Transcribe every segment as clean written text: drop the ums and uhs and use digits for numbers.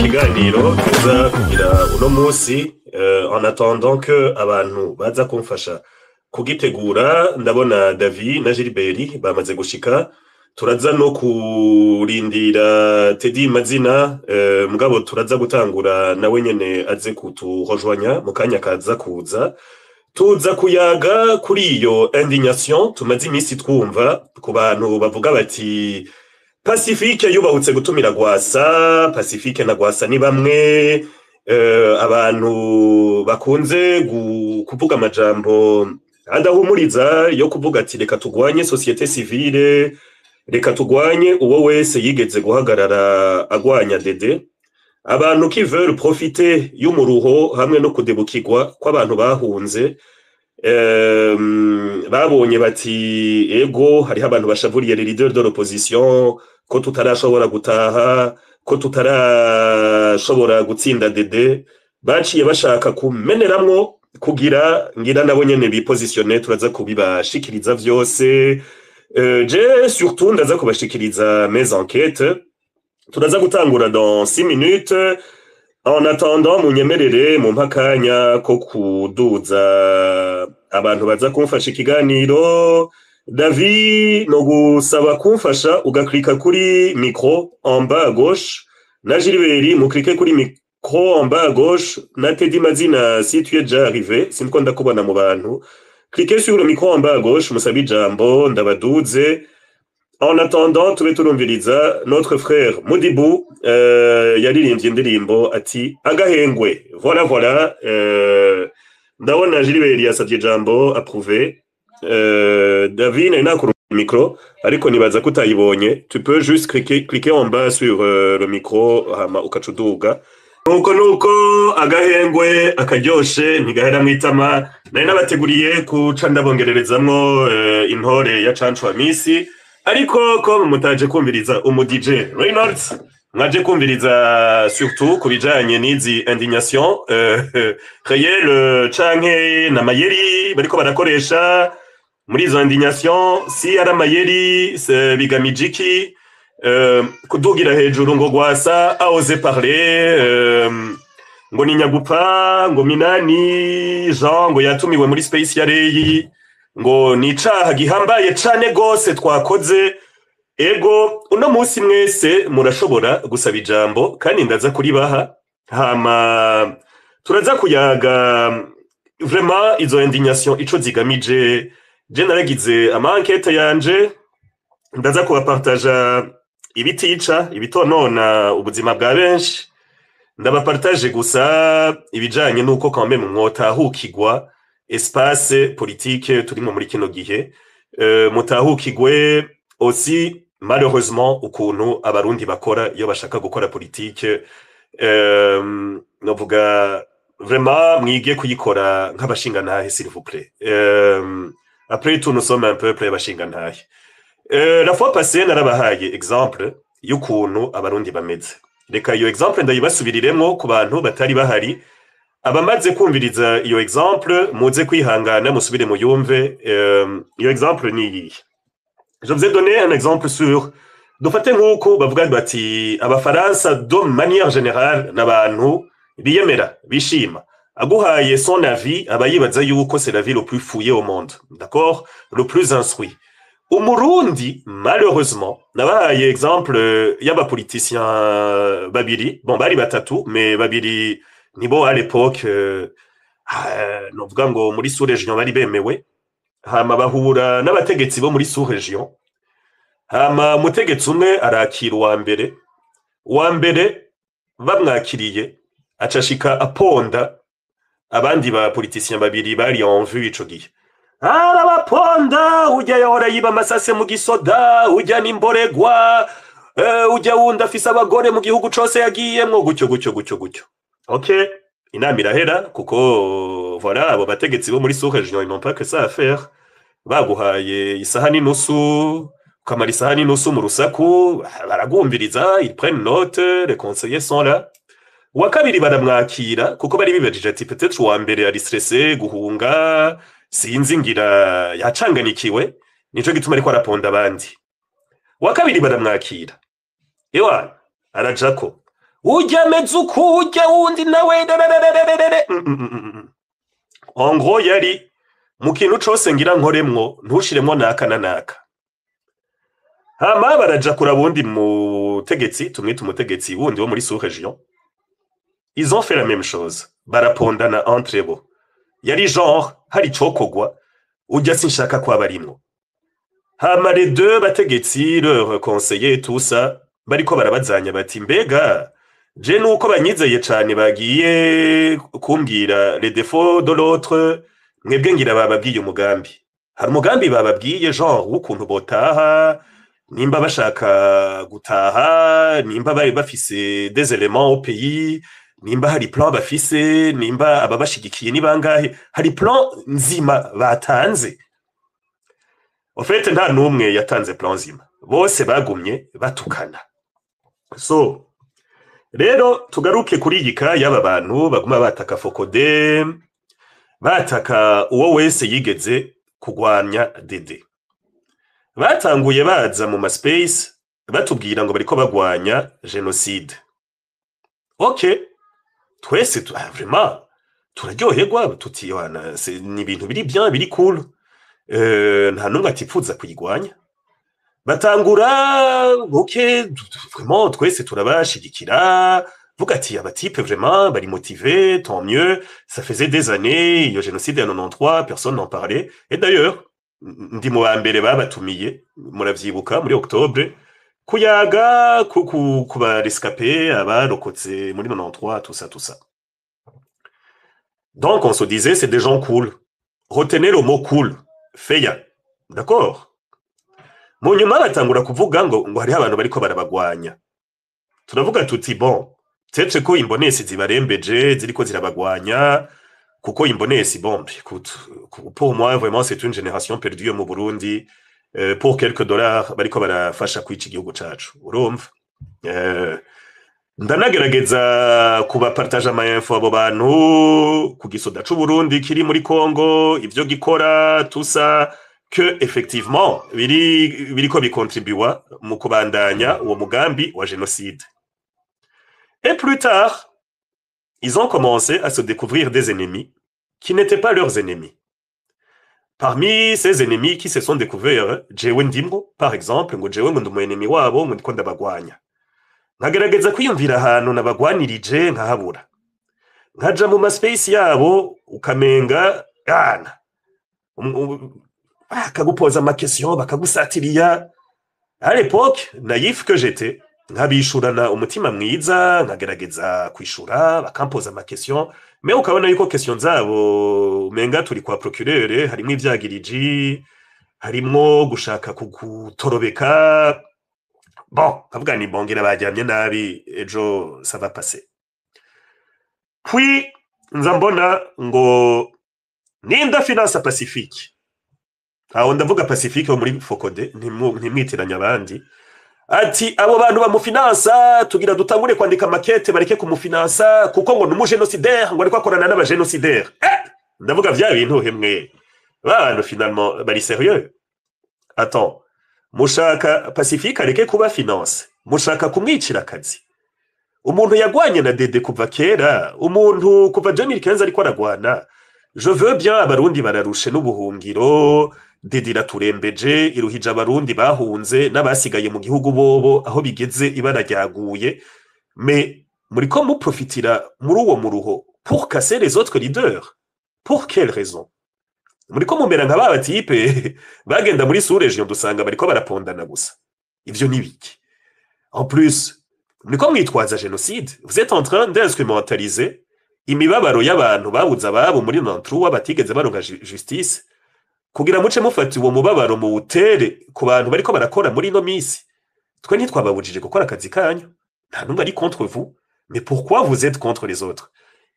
Kiganiro tuza kugira uno munsi, en attendant que abantu baza kumfasha kugitegura, ndabona David na Gilbert bamaze gushika. Turaza no kurindira Teddy Mazina, mugabo turaza gutangura nawe nyene aze kuturejoignea mu kanya kaza kuza. Tuza kuyaga kuri iyo indignation tumaze iminsi twumva ku bantu bavuga bati Pacifique yubahutse gutumira Rwasa, Pacifique na Rwasa ni bamwe. Abantu bakunze kuvuga amajambo adahumuriza yo kuvuga ati reka tugwanye société civile, reka tugwanye uwo wese yigeze guhagarara agwanya Dede, abantu qui veulent profiter y'umuruho hamwe no kudebukirwa kw'abantu bahunze. Babonye bati ego, hariho abantu bashavuriye les leaders de l'opposition ko tutarashobora gutaha, ko tutarashobora gutsinda Dede, baciye bashaka kumeneramwo kugira ngira nabo nyene bipositionne. Turaza kubibashikiriza vyose. Je surtout ndaza kubashikiriza mes enquêtes. Turaza gutangura dans 6 minutes. En attendant, munyemerere mu mpakanya ko kuduza abantu baza kumfasha ikiganiro. David, no gusaba kumfasha ugaklika kuri micro en bas à gauche, na Gilbert muklike kuri micro en bas à gauche, na Teddy Mazina, si tu es déjà arrivé, siniko ndakubona mu bantu. Cliquez sur le micro en bas à gauche, musabe ijambo, ndabaduze. En attendant, tube turumviriza notre frère Mudibu, yaririmbye indirimbo ati agahengwe. Voilà. Ndabona Gilbert yasavye ijambo, approuvé. David, nari nakuru micro ariko nibaza ko utayibonye. Tu peux juste cliquer en bas sur le micro, hama ukaca uduga. Nuko agahengwe akaryoshe ntigahera mw'itama. Nari nabateguriye kuca ndabongererezamwo intore ya Cancu Amisi, ariko ko mutaje kumviriza umu DJ Reynolds, mwaje kumviriza surtout ku bijanye n'izi indignation réelle canke na mayeri bariko barakoresha muri izo indignation. Si ari amayeri, bigamije iki kudugira hejuru ngo Rwasa a osé parler, ngo ni nyagupfa, ngo Minani Jean ngo yatumiwe muri space ya Reyi, ngo ni icaha gihambaye cane gose twakoze? Ego, uno munsi mwese murashobora gusaba ijambo kandi ndaza kuribaha, hama turaza kuyaga vraiment izo indignation ico zigamije. Je naragize ama enquête yanje, ndaza kubapartaja ibitica ibitonona ubuzima bwa benshi. Ndabapartage gusa ibijanye n'uko quand même mwotahukigwa espace politique turimo muri kino gihe, mutahukigwe aussi malheureusement ukuntu Abarundi bakora iyo bashaka gukora politique. Novuga vraiment mwige kuyikora nk'abashingantahe, s'il vous plaît. Après tout, nous sommes un peuple y'abashingantahe. La fois passée narabahaye exemple y'ukuntu Abarundi bameze. Reka iyo exemple ndayibasubiriremwo ku bantu batari bahari. Abamaze kumviriza iyo exemple, muze kwihangana musubire muyumve. Iyo exemple ni iyihe? Je vous ai donné un exemple sur, dufate nk'uko bavuga bati Abafaransa de manière générale n'abantu biyemera, bishima, aguhaye son avis aba yibaza yuko c'est l'avis le plus fouillé au monde, d'accord, le plus instruit. Umurundi malheureusement, nabahaye exemple y'abapoliticiens babiri, bon, bari batatu, mais babiri nibo à l'époque, novuga ngo muri sous-région bari bemewe. Hama bahura n'abategetsi bo muri sous-région, hama umutegetsi umwe arakira uwa mbere. Uwa mbere bamwakiriye acashika aponda abandi ba politiciens babiri bari en vue ico gihe, arabaponda: ujya yahora yiba amasase mu gisoda, ujya n'imboregwa, ujya wundi afise abagore mu gihugu cose yagiyemwo, gutyo gutyo gutyo gutyo. OK, inama irahera, kuko voilà, abo bategetsi bo muri sous-région, ils n'ont pas que ça à faire. Baguhaye isaha n'inusu, ukamara isaha n'inusu mu rusaku, baragumviriza, ils prennent note, les conseillers sont là. Uwa kabiri baramwakira kuko bari bibajije ati peut-être uwa mbere ari stressé, guhunga, sinzi, ngira yacanganikiwe, nico gituma ariko araponda abandi. Uwa kabiri baramwakira, ewa arajako. Ujya ameze uku, ujya wundi nawe rererererere. En gros, yari mu kintu cose ngira nkoremwo, ntushiremwo naka na naka. Hama baraja kuraba uwundi mutegetsi, tumwite umutegetsi wundi wo muri sous-région. Ils ont fait la même chose, barapondana entre bo. Yari genre hari icokogwa, ujya sinshaka ko abarimwo. Hama les deux bategetsi, leurs conseillers, tout ça, bariko barabazanya bati: "Mbega je nuko banyizeye cane bagiye kumbwira les défauts de l'autre, mwebwe ngira bababwiye umugambi?" Hari umugambi bababwiye, genre w'ukuntu botaha, nimba bashaka gutaha, nimba bari bafise des éléments au pays, nimba hari plan bafise, nimba ababashigikiye ni bangahe, hari plan nzima batanze? En fait, nta n'umwe yatanze plan nzima, bose bagumye batukana. So rero tugaruke kuri iyi ka y'aba bantu baguma bataka FOCODE, bataka uwo wese yigeze kugwanya Dede. Batanguye baza mu ma space batubwira ngo bariko bagwanya génocide. Ok, twese ah, vraiment turaryoherwa, tuti: "Wana, ni ibintu biri bien, biri cool." Nta n'umwe atipfuza kuyigwanya. Batangura, ok, vraiment twese turabashigikira, vuga ati: "Aba types vraiment bari motivés, tant mieux." Ça faisait des années, iyo génocide ya 93, personne n'en parlait. Et d'ailleurs, ndi mu ba mbere babatumiye, muravyibuka, muri octobre, kuyaga ku ba rescapés, abarokotse muri 93, tout ça, tout ça. Donc on se disait: "C'est des gens cool." Retenez le mot cool, feya, d'accord? Mu nyuma batangura kuvuga ngo hariho abantu bariko barabagwanya. Turavuga tuti: "Bon, peut-être ko imbonesi zibarembeje ziriko zirabagwanya." Kuko imbonesi, bon, écoute, pour moi vraiment c'est une génération perdue mu Burundi. Pour quelques dollars bariko barafasha kwica igihugu cacu, urumva? Ndanagerageza kubapartager ama info abo bantu ku gisoda c'u Burundi kiri muri Congo, ivyo gikora, tout ça, que effectivement biriko bikontribuwa mu kubandanya uwo mugambi wa génocide. Et plus tard, ils ont commencé à se découvrir des ennemis qui n'étaient pas leurs ennemis. Parmi ces ennemis qui se sont découverts, jewe ndimwo, par exemple, ngo jewe ngo ndi umu ennemi wabo, ngo ndiko ndabagwanya. Nkagerageza kwiyumvira ahantu nabagwanirije, nkahabura. Nkaja mu ma space yabo, ukamenga yana bakagupoza ama question, bakagusatiriya. À l'époque, naïf que j'étais, nkabishurana umutima mwiza, nkagerageza kwishura, bakampoza ama question, mais ukabona yuko question zabo umenga turi kwa procureur, harimwo ivyagiriji, harimwo gushaka kugutorobeka. Bon, nkavuga ni bongera bajyamye nabi, ejo ça va passer. Puis nza mbona ngo ninda finance Pacifique. Aho ndavuga Pacifique wo muri FOCODE, ntimwitiranye abandi. Ati abo bantu bamufinansa tugira dutangure kwandika makete bareke kumufinansa, kuko ngo n'umugénocidaire, ngo ariko akorana n'abagénocidaires. Ndavuga: "Vya bintu hemwe, ba bantu finalement bari sérieux? Attends, mushaka Pacifique areke kuba financé? Mushaka kumwicira akazi? Umuntu yagwanye na Dede kuva kera, umuntu kuva 2015 ariko aragwana. Je veux bien, Abarundi bararushe n'ubuhungiro, Dede iraturembeje, iruhije Abarundi bahunze n'abasigaye mu gihugu bobo aho bigeze ibara ryaguye. Mais muriko muprofitira muri uwo muruho pour casser les autres leaders, pour quelle raison? Muriko mumera nka ba batypes bagenda muri sous-région, dusanga bariko barapondana gusa. Ivyo ni biki? En plus muriko mwitwaza génocide, vous êtes en train d'instrumentaliser imibabaro y'abantu babuze ababo muri 93, batigeze baronka justice, kugira muce mufata uwo mubabaro muwutere ku bantu bariko barakora muri ino misi. Twe ntitwababujije gukora akazi kanyu, nta n'umwe ari contre vous, mais pourquoi vous êtes contre les autres?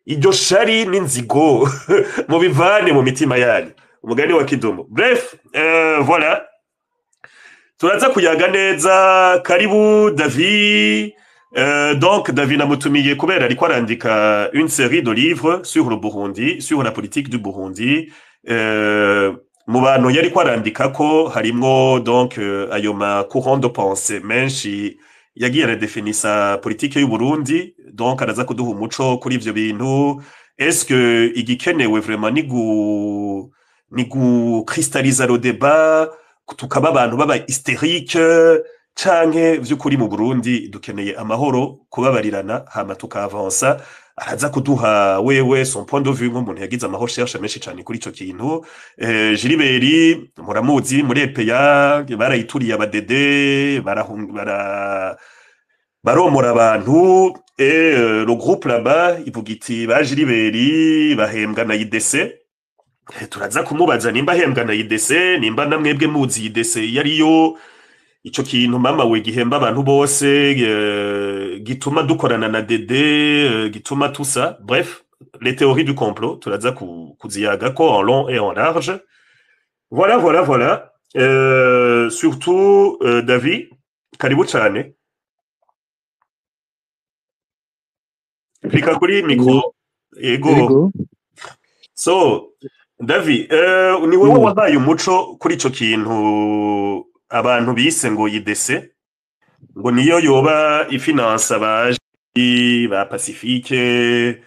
Iryo shari n'inzigo mubivane mu mitima yanyu, umugani wa Kidumu. Bref, voilà, turaza kuyaga neza. Karibu David. Donc David namutumiye kubera ariko arandika une série de livres sur le Burundi, sur la politique du Burundi. Mu bantu yariko arandika ko harimwo donc ayo ma courant de pensée menshi yagiye aradefinisa politike y'u Burundi. Donc araza kuduha umuco kuri ivyo bintu. Est-ce que igikenewe vraiment ni gu cristalliser le débat, tukaba abantu baba hystérique, canke vy'ukuri mu Burundi dukeneye amahoro, kubabarirana, hama tukavansa? Araza kuduha wewe son point de vue nk'umuntu yagize ama recherche menshi cane kuri ico kintu. Gilbert muramuzi muri EPA, barayituriye abadede, bara baromora abantu, et le groupe là-bas ivuga iti ba Gilbert bahembwa na IDC. Turaza kumubaza nimba ahembwa na IDC, nimba namwebwe muzi IDC iyo ariyo, ico kintu mama we gihemba abantu bose, gituma dukorana na DD, gituma tout ça. Bref, les théories du complot turaza kuziyagako en long et en large. Voilà. Surtout David, karibu cane, klika kuri micro. Ego. Ego. So David, ni wewe wabaye umuco kuri ico kintu abantu bise ngo IDC, ngo niyo yoba ifinansa baje ba Pacifique,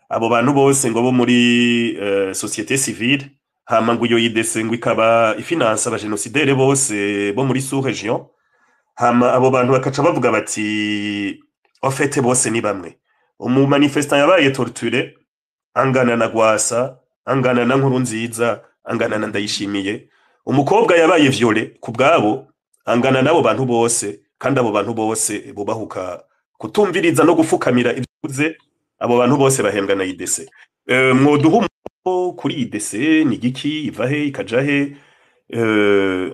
abo bantu bose ngo bo muri société civile, hama ngo iyo IDC ngo ikaba ifinansa abagénocidaires bose bo muri sous région. Hama abo bantu bakaca bavuga bati en fait bose ni bamwe, umu manifestant yabaye torturé angana na Gwasa, angana na Nkurunziza, angana na Ndayishimiye, umukobwa yabaye violé ku bwabo angana n'abo bantu bose, kandi abo bantu bose bubahuka kutumviriza no gufukamira ivyo, abo bantu bose bahembwa na IDC. Mwoduha umuco kuri IDC, ni giki, iva he, ikaja he?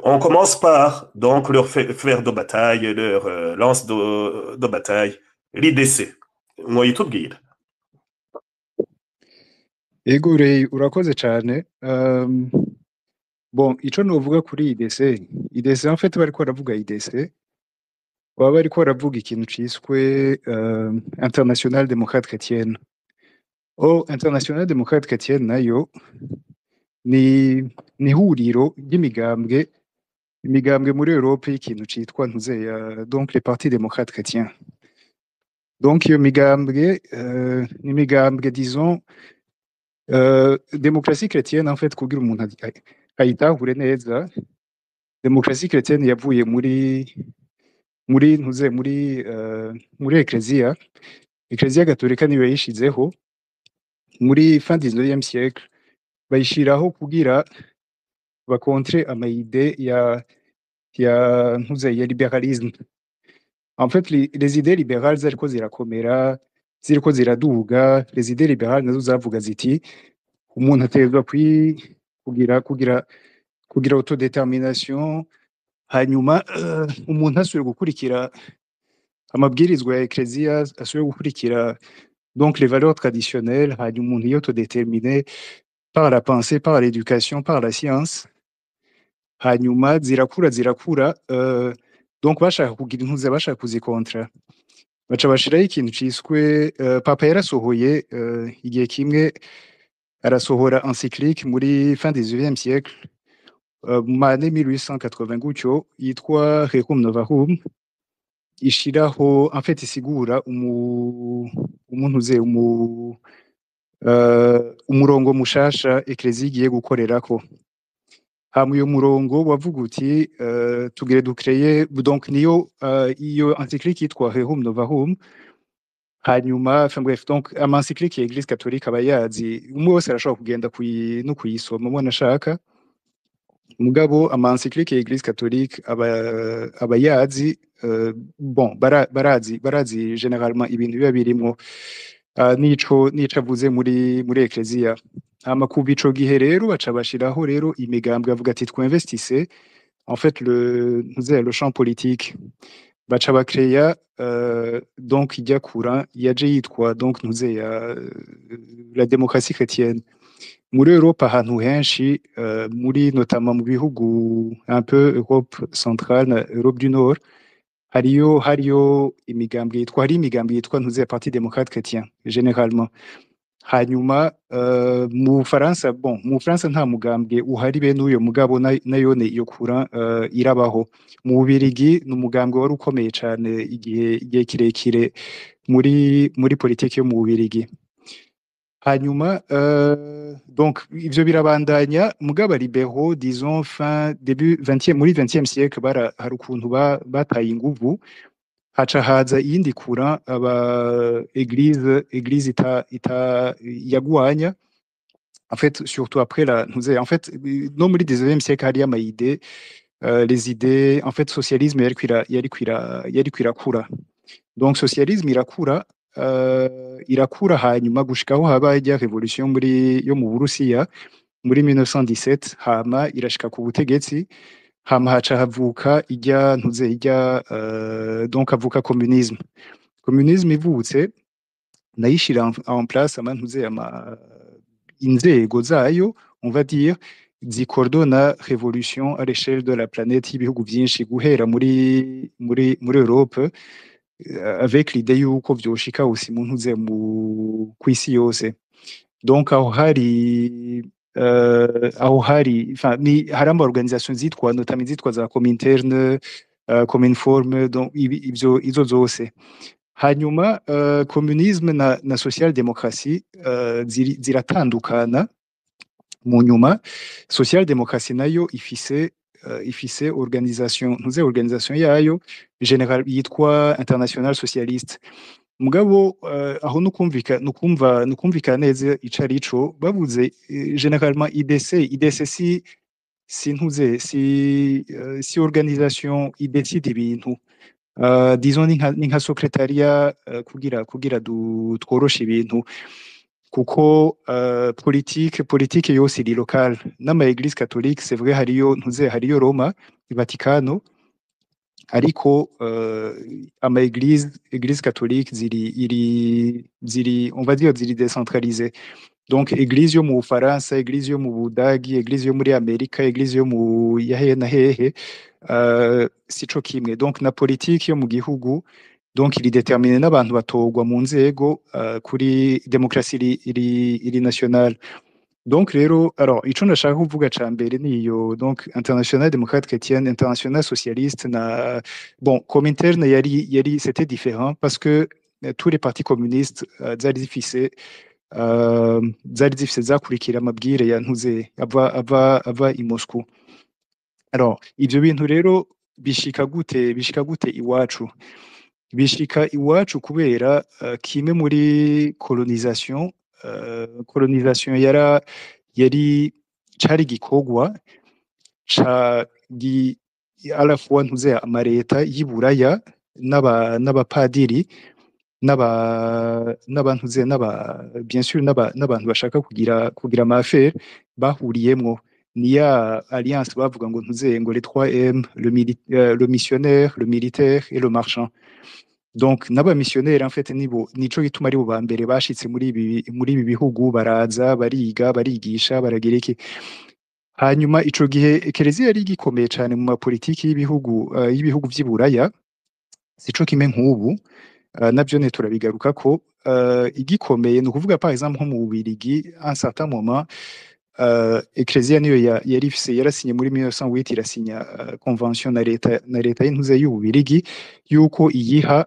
On commence par donc leur fer de bataille, leur lance de bataille, l'IDC. Mwoyitubwira? Ego Rey, urakoze cane. Bon, ico novuga kuri IDC, IDC en fait bariko baravuga IDC, baba bariko baravuga ikintu ciswe Internationale Démocrate Chrétienne. Or Internationale Démocrate Chrétienne nayo ni ihuriro ry'imigambwe, imigambwe muri Europe y'ikintu citwa ntuzeya, donc les partis démocrates chrétiens. Donc iyo migambwe ni imigambwe, disons, démocratie chrétienne en fait, kugira umuntu ayitahure neza, démocratie chrétienne yavuye muri ntuze muri Ecclesia gatolika, niyo yayishizeho muri fin 19e siècle. Bayishiraho kugira bakontre ama idées ya ntuze ya libéralisme. En fait, les idées libérales zariko zirakomera, ziriko ziraduga. Les idées libérales nazo zavuga ziti umuntu ategerezwa kugira autodétermination, hanyuma umuntu asubire gukurikira amabwirizwa ya Ecclesia, asubire gukurikira donc les valeurs traditionnelles, hanyuma umuntu yiyautodetermine par la pensée, par l'éducation, par la science. Hanyuma zirakura zirakura, donc bashaka kugira intuze, bashaka kuzikontra, baca bashiraho ikintu ciswe papa yarasohoye igihe kimwe arasohora encyclique muri fin 18e siècle, mu année 1880 gutyo, yitwa Rerum Novarum, ishiraho en fait isigura umuntu uze umurongo mushasha Ecclesia igiye gukorerako. Hama uyo murongo wavuga uti tugire dukreye, donc niyo iyo encyclique yitwa Rerum Novarum. Hanyuma, enfin bref, donc ama encyclique ya Église catholique aba yazi umwe wese arashobora kugenda no kuyisoma umwe ashaka, mugabo ama encyclique ya Église catholique aba yazi, bon, barazi généralement ibintu biba birimwo, nico avuze muri Ecclesia. Hama kuva ico gihe rero baca bashiraho rero imigambwe, avuga ati twinvestisse en fait le champ politique, baca bakreya donc ijya kura yaje yitwa donc ntuzeya la démocratie chrétienne. Muri Europe ahantu henshi, muri notamment mu bihugu un peu Europe centrale na Europe du Nord, hariyo imigambwe yitwa, hari imigambwe yitwa ntuzeya Parti démocrate chrétien généralement. Hanyuma mu Bufaransa, bon, mu Bufaransa nta mugambwe uhari bene uyo, mugabo nayone iyo courant irabaho. Mu Bubirigi ni umugambwe wari ukomeye cane igihe kirekire muri politiki yo mu Bubirigi. Hanyuma donc ivyo birabandanya, mugabo libéraux, disons fin début 20e, muri 20e siècle bara hari ukuntu bataye inguvu, haca haza iyindi courant, aba église ita yagwanya, en fait surtout après la ntuze, en fait no muri 19e siècle hariyo ama idées, les idées, en fait socialisme yariko irakura. Donc socialisme irakura, hanyuma gushikaho haba ijya révolution muri yo mu Burusiya muri 1917, hama irashika ku butegetsi, hama haca havuka ijya ntuze ijya donc havuka communisme. Communisme ivutse nayishira en place ama ntuze ama inzego zayo, on va dire, zikordona révolution à l'échelle de la planète y'ibihugu vyinshi, guhera muri Europe, avec l'idée yuko vyoshika aussi mu ntuze mu kw'isi yose. Donc aho hari, enfin ni hari ama organisation zitwa, notamment zitwa za Comintern, Cominform, donc ivyo izo zose. Hanyuma communisme na social démocratie ziratandukana. Mu nyuma social démocratie nayo ifise organisation, ntuze organisation yayo général yitwa International Socialiste. Mugabo aho nukumva nukumva nukumvikana neza ico arico bavuze. Généralement IDC si ntuze si organisation idécide ibintu, disons ni nka secrétariat, kugira tworoshe ibintu, kuko politique yose iri locale. N'ama église catholique, c'est vrai, hariyo ntuze hariyo Roma, Vaticano, ariko ama église catholique ziri, on va dire, ziri décentralisé. Donc église yo mu Bufaransa, église yo mu Budagi, église yo muri Amerika, église yo mu yahehe na hehe, sico kimwe. Donc na politique yo mu gihugu donc iri déterminé n'abantu batorwa mu nzego, kuri démocratie iri nationale. Donc rero, alors ico ndashaka kuvuga ca mbere niyo, donc International Démocrate Chrétienne, International Socialiste na, bon, Comintern yari c'était différent parce que tous les partis communistes zari zifise zakurikira amabwire ya ntuze ava i Moscou. Alors ivyo bintu rero bishika gute iwacu? Bishika iwacu kubera kimwe muri colonisation. Colonisation yari cari igikorwa ca gi à la fois ntuze amareta y'iburaya n'abapadiri n'abantuze n'aba, bien sûr, n'abantu bashaka kugira ama affaires bahuriyemwo. Ni ya alliance bavuga ngo ntuze ngo les 3 M, le missionnaire, le militaire et le marchand. Donc n'abamissionnaire en fait nibo, nico gituma ari bo ba mbere bashitse muri ibi bihugu, baraza bariga, barigisha, baragira iki. Hanyuma ico gihe ekereziya yari igikomeye cane mu mapolitiki y'ibihugu vy'iburaya, sico kimwe nk'ubu, navyo ne turabigarukako. Igikomeye ni ukuvuga, par exemple nko mu Bubirigi, un certain moment ekereziya niyo yari ifise, yarasinye muri 1908, irasinya convention na leta y'intuze y'Ububirigi yuko iyiha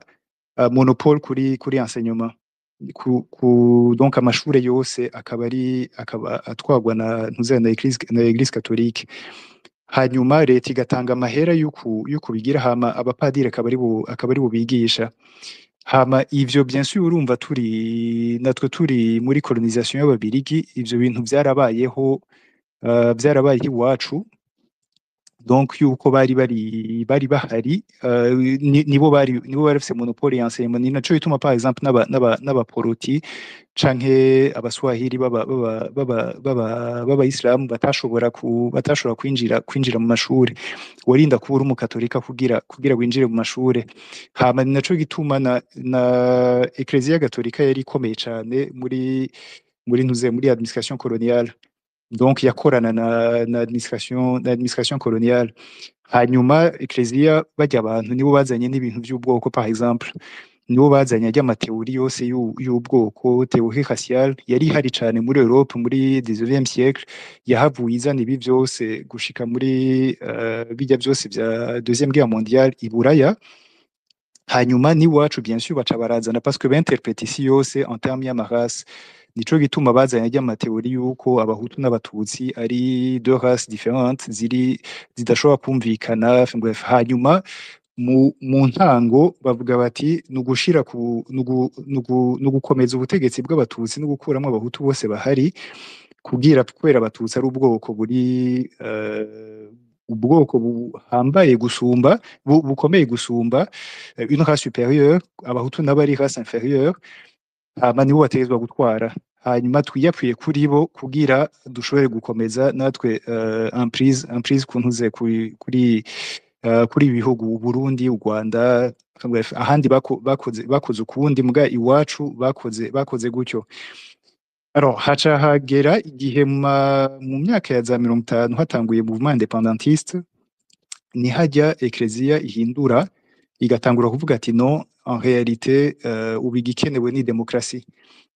monopole kuri enseignement, ku donc amashure yose akaba atwarwa na ntuze na église catholique. Hanyuma leta igatanga amahera y'uku bigira, hama abapadiri akaba ari bo bigisha. Hama ivyo, bien sûr, urumva turi natwe turi muri colonisation y'Ababirigi, ivyo bintu vyarabayeho, vyarabaye iwacu. Donc yuko bari bahari, nibo bari bafise monopole ya enseignement. Ni naco gituma, par exemple, n'abaporoti canke abaswahili b'abayisilamu batashobora kwinjira mu mashure. Warinda kuba uri umukatolika kugira winjire mu mashure. Hama ni naco gituma na Ecclesia Gatolika yari ikomeye cane muri ntuze muri administration coloniale. Donc yakorana na administration coloniale. Hanyuma ecclesia bajya abantu nibo bazanye n'ibintu by'ubwoko, par exemple. Nibo bazanye arya ma théories yose y'ubwoko, théorie raciale yari ihari cane muri Europe muri 19e siècle, yahavuye izana ibi vyose gushika muri bijya vyose vya Deuxième Guerre mondiale i Buraya. Hanyuma n'iwacu, bien sûr, baca barazana, parce que bainterprète isi yose en termes y'ama races. Nico gituma bazanye arya ma théories yuko Abahutu n'Abatutsi ari deux races différentes ziri zidashobora kumvikana. Enfin, bref, hanyuma mu ntango bavuga bati ni ugushira ku nugukomeza ubutegetsi bw'Abatutsi no gukuramwo Abahutu bose bahari, kugira kubera Abatutsi ari ubwoko buri ubwoko buhambaye gusumba, bukomeye gusumba, une race supérieure, Abahutu nabo ari race inférieure, hama nibo bategerezwa gutwara, hanyuma twiyapfuye kuri bo kugira dushobore gukomeza natwe emprise kuntuze kuri ibi bihugu, Burundi, u Rwanda, enfin, bref, ahandi bakoze ukundi, muga iwacu bakoze gutyo. Alors haca hagera igihe mu myaka ya za 50 hatanguye mouvement indépendantiste, nihajya Ekleziya ihindura, igatangura kuvuga ati: "Non, en réalité, ubu igikenewe ni démocratie."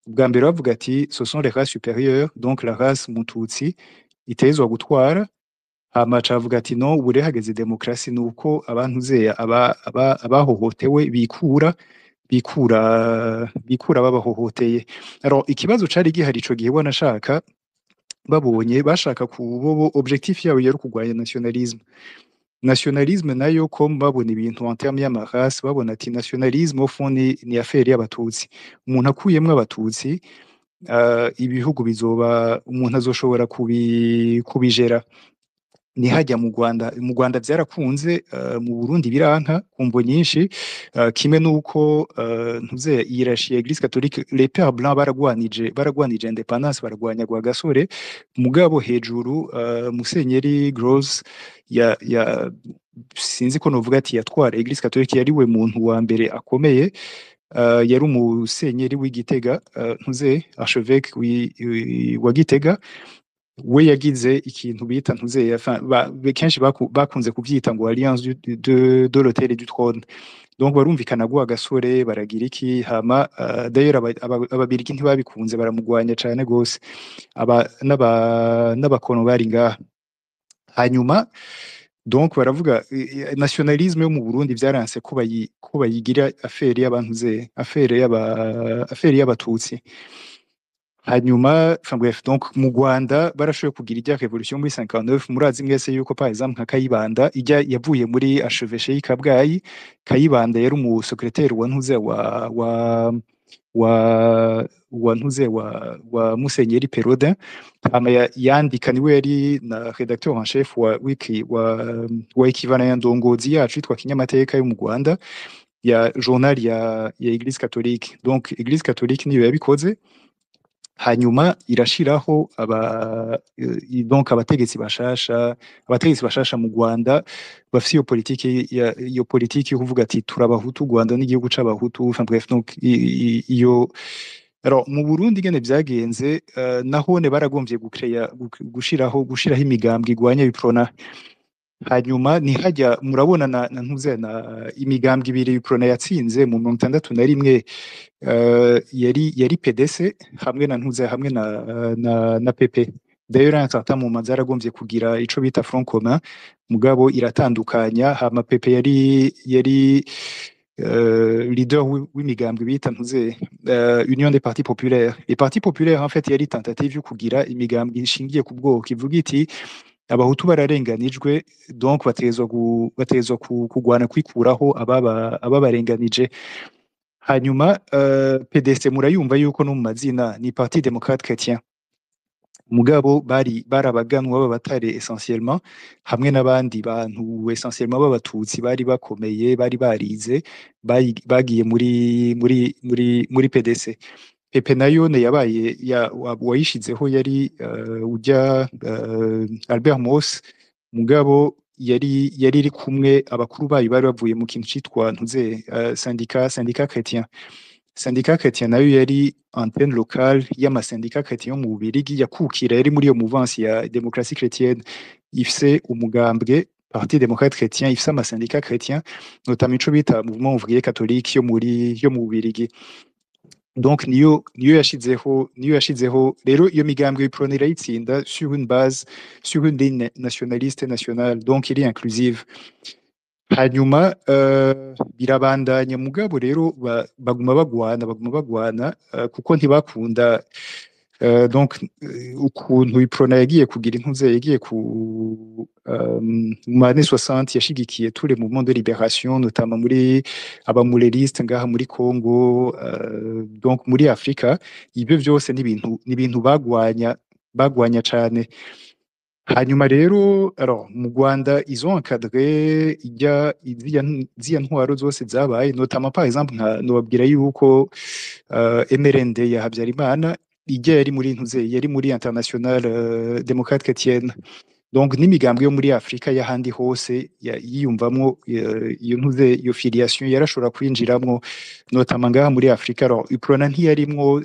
Ubwa mbere bavuga ati: "Ce sont les races supérieures, donc la race mututsi itezwa gutwara." Hama aca avuga ati: "Non, ubu rero hageze démocratie, nuko abantu zeya abahohotewe bikura babahohoteye." Alors ikibazo cari gihari ico gihe, wanashaka babonye bashaka kubobo, objectif yabo yari kurwanya nationalisme. Nationalisme nayo, ko babona ibintu en termes y'ama races, babona ati nationalisme au fond ni affaire y'Abatutsi. Umuntu akuyemwo Abatutsi, ibihugu bizoba, umuntu azoshobora kubijera. Nihajya mu Rwanda vyarakunze, mu Burundi biranka ku mvo nyinshi. Kimwe nuko ntuze hiérarchie ya Église catholique, les pères blancs baragwanije indépendance, baragwanya Rwagasore, mugabo hejuru Musenyeri Gross ya sinzi ko novuga ati yatwara Église catholique, yari we muntu wa mbere akomeye, yari umusenyeri w'Igitega, ntuze archevêque wa Gitega. We yagize ikintu bita ntuze, enfin, kenshi bakunze kuvyita ngo alliance de l'autel et du trône. Donc barumvikana Rwagasore, baragira iki, hama d'ailleurs Ababirigi ntibabikunze, baramugwanya cane gose, aba n'abakono bari ngaha. Hanyuma donc baravuga nationalisme yo mu Burundi vyaranse ko bayigira affaire y'abantu ze affaire y'Abatutsi. Hanyuma, enfin bref, donc mu Rwanda barashoboye kugira ijya révolution muri 59. Murazi mwese yuko, par exemple, nka Kayibanda ijya yavuye muri archevêché y'i Kabgayi. Kayibanda yari umu secrétaire wa ntuze wa ntuze wa Musenyeri Perraudin. Hama yandika, niwe yari na rédacteur en chef wa wiki wa équivalent ya Ndongozi yacu yitwa Kinyamateka yo mu Rwanda, ya journal ya Église catholique. Donc Église catholique niyo yabikoze, hanyuma irashiraho aba donc abategetsi bashasha mu Rwanda bafise iyo politiki iyo politiki yo kuvuga ati turabahutu, Rwanda n'igihugu c'Abahutu, enfin bref. Donc iyo, alors mu Burundi ingene vyagenze, nahone baragomvye gucreya, gushiraho imigambwe igwanya Uprona. Hanyuma ntihajya murabona na ntuze na imigambwe ibiri Uprona yatsinze mu 61, yari PDC hamwe na ntuze hamwe na PP. D'ailleurs, un certain moment zaragomvye kugira ico bita front commun, mugabo iratandukanya. Hama PP yari leader w'imigambwe bita ntuze Union des partis populaires. Les partis populaires, en fait, yari tentative yo kugira imigambwe ishingiye ku bwoko, ivuga iti Abahutu bararenganijwe, donc bategerezwa kugwana kwikuraho ababarenganije. Hanyuma PDC murayumva yuko no mu mazina ni Parti démocrate chrétien, mugabo bari barabaganwa b'Abatare essentiellement, hamwe n'abandi bantu essentiellement b'Abatutsi bari bakomeye, bari barize, bagiye muri PDC. PP nayo ne yabaye ya wayishizeho yari ujya Albert Moss, mugabo yari iri kumwe, abakuru bayo bari bavuye mu kintu citwa ntuze syndicat chrétien. Syndicat chrétien nayo yari antenne locale y'ama syndicats chrétiens yo mu Bubirigi yakukira, yari muri iyo mouvance ya démocratie chrétienne ifise umugambwe. Parti démocrate chrétien ifise ama syndicats chrétiens, notamment ico bita Mouvement ouvrier catholique yo mu Bubirigi. Donc niyo yashizeho rero iyo migambwe. Uprona irayitsinda sur une base, sur une ligne nationaliste et nationale, donc iri inclusive. Hanyuma birabandanya, mugabo rero baguma bagwana, baguma bagwana, kuko ntibakunda donc ukuntu Uprona yagiye kugira intuze, yagiye ku mu années 60 yashigikiye tous les mouvements de libération, notamment muri abamuleristes ngaha muri Congo, donc muri Afrika. Ibyo vyose ni ibintu bagwanya cane. Hanyuma rero, alors mu Rwanda ils ont encadré ijya ziriya ntwaro zose zabaye, notamment par exemple nka nobabwira yuko MRND ya Habyarimana ijya yari muri ntuze, yari muri Internationale démocrate chrétienne. Donc n'imigambwe yo muri Afrika y'ahandi hose yiyumvamwo iyo ntuze, iyo filiation, yarashobora kwinjiramwo, notamment ngaha muri Afrika. Alors Uprona ntiyarimwo,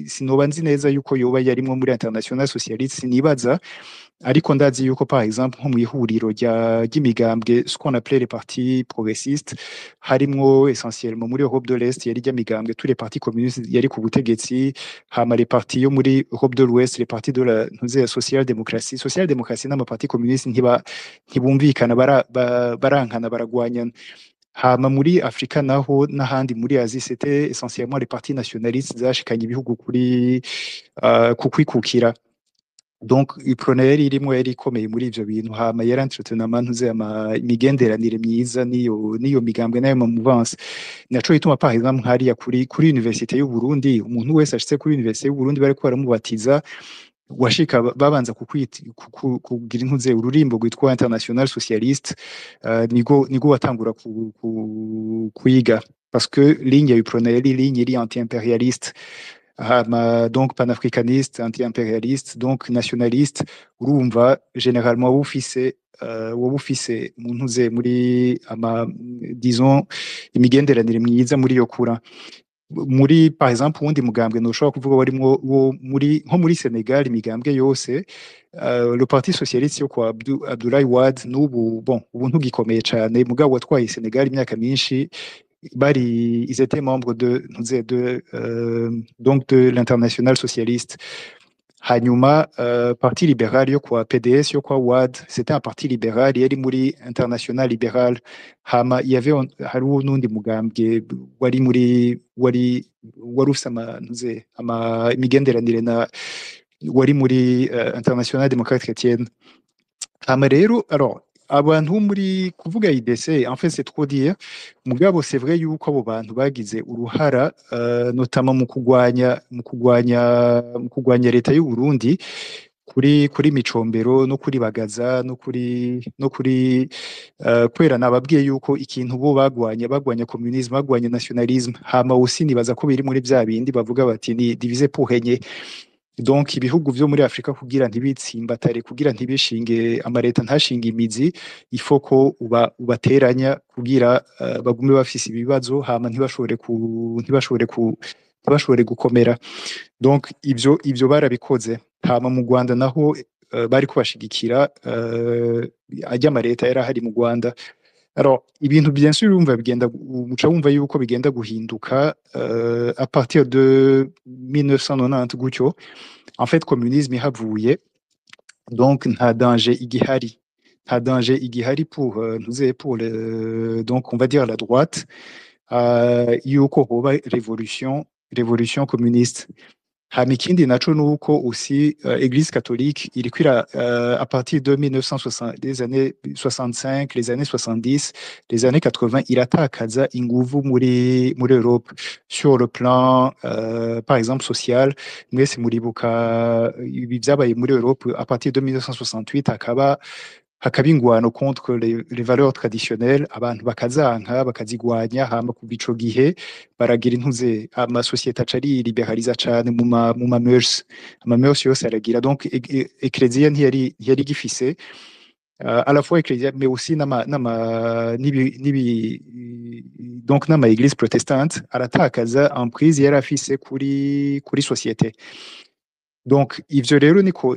sinoba nzi neza yuko yoba yarimwo muri Internationale socialiste, sinibaza, ariko ndazi yuko par exemple nko mw'ihuriro ry'imigambwe, ce qu'on appelait les partis progressistes, harimwo essentiellement muri Europe de l'Est, yari ry'imigambwe, tous les partis communistes yari ku butegetsi, hama les partis yo muri Europe de l'Ouest, les partis de la ntuze social démocratie. Social démocratie n'ama partis communistes ntibumvikana, barankana, baragwanyana. Hama muri Afrika naho n'ahandi muri Asie, c'était essentiellement les partis nationalistes zashikanye ibihugu kuri ku kwikukira. Donc Uprona yari irimwo, yari ikomeye muri ivyo bintu. Hama yari entretena amantuze, ama imigenderanire myiza niyo migambwe n'ayo ma mouvance. Naco gituma par exemple hariya kuri université y'u Burundi, umuntu wese ashitse kuri université y'u Burundi bariko baramubatiza, washika babanza kukwita kugira intuze ururimbo rwitwa International Socialiste, nigo watangura ku kwiga, parce que ligne ya Uprona yari ligne iri anti-impérialiste, hama donc panafricaniste, anti-impérialiste, donc nationaliste. Urumva généralement woba ufise mu ntuze muri ama, disons, imigenderanire myiza muri iyo kura muri, par exemple, uwundi mugambwe ntushobora kuvuga warimwo wo muri nko muri Senegal, imigambwe yose, le parti socialiste yo kwa Abdoulaye Wade, n'ubu, bon, ubu ntugikomeye cane, mugabo watwaye Senegal imyaka myinshi, bari, ils étaient membres de ntuze de donc de l'Internationale socialiste. Hanyuma parti libéral yo kwa PDS, yo kwa Wade, c'était un parti libéral, yari muri International libéral. Hama il y avait hariho n'undi mugambwe wari muri wari ufise ama ntuze ama imigenderanire na wari muri International démocrate chrétienne. Hama rero, alors abantu bo muri kuvuga IDC, en fait c'est trop dire, mugabo c'est vrai yuko abo bantu bagize uruhara, notamment mu kugwanya leta y'u Burundi kuri Micombero no kuri Bagaza no kuri kubera nababwiye yuko ikintu bo bagwanya communisme, bagwanya nationalisme. Hama aussi nibaza ko biri muri vya bindi bavuga bati ni diviser pour régner. Donc ibihugu vyo muri Afrika kugira ntibitsimbatare, kugira ntibishinge amareta, ntashinge imizi, il faut ko ubateranya kugira bagume bafise ibibazo, hama ntibashobore gukomera. Donc ivyo barabikoze. Hama mu Rwanda naho bariko bashigikira ajya amareta yari ahari mu Rwanda. Alors ibintu bien sûr urumva bigenda, muca wumva yuko bigenda guhinduka à partir de 1990 gutyo. En fait communisme ihavuye, donc nta danger igihari, nta danger igihari pour ntuze pour le, donc on va dire la droite, yuko hoba révolution communiste. Hama ikindi naco nuko aussi Église catholique iriko ira à partir de 1960, les années 65, les années 70, les années 80, iratakaza inguvu muri Europe sur le plan par exemple social. Mwese muribuka ibi vyabaye muri Europe à partir de 1968, hakaba ingwano contre les valeurs traditionnelles, abantu bakazanka, bakazigwanya. Hama kuva ico gihe baragira intuze, amasosiyete aca arioliberaliza cane mu ma mœurs, ama mœurs yose aragira. Donc ekleziya ntiyari igifise à la fois ecclésia mais aussi n'ama n'ibi donc n'ama église protestante aratakaza emprise yari afise kuri société. Donc ivyo rero niko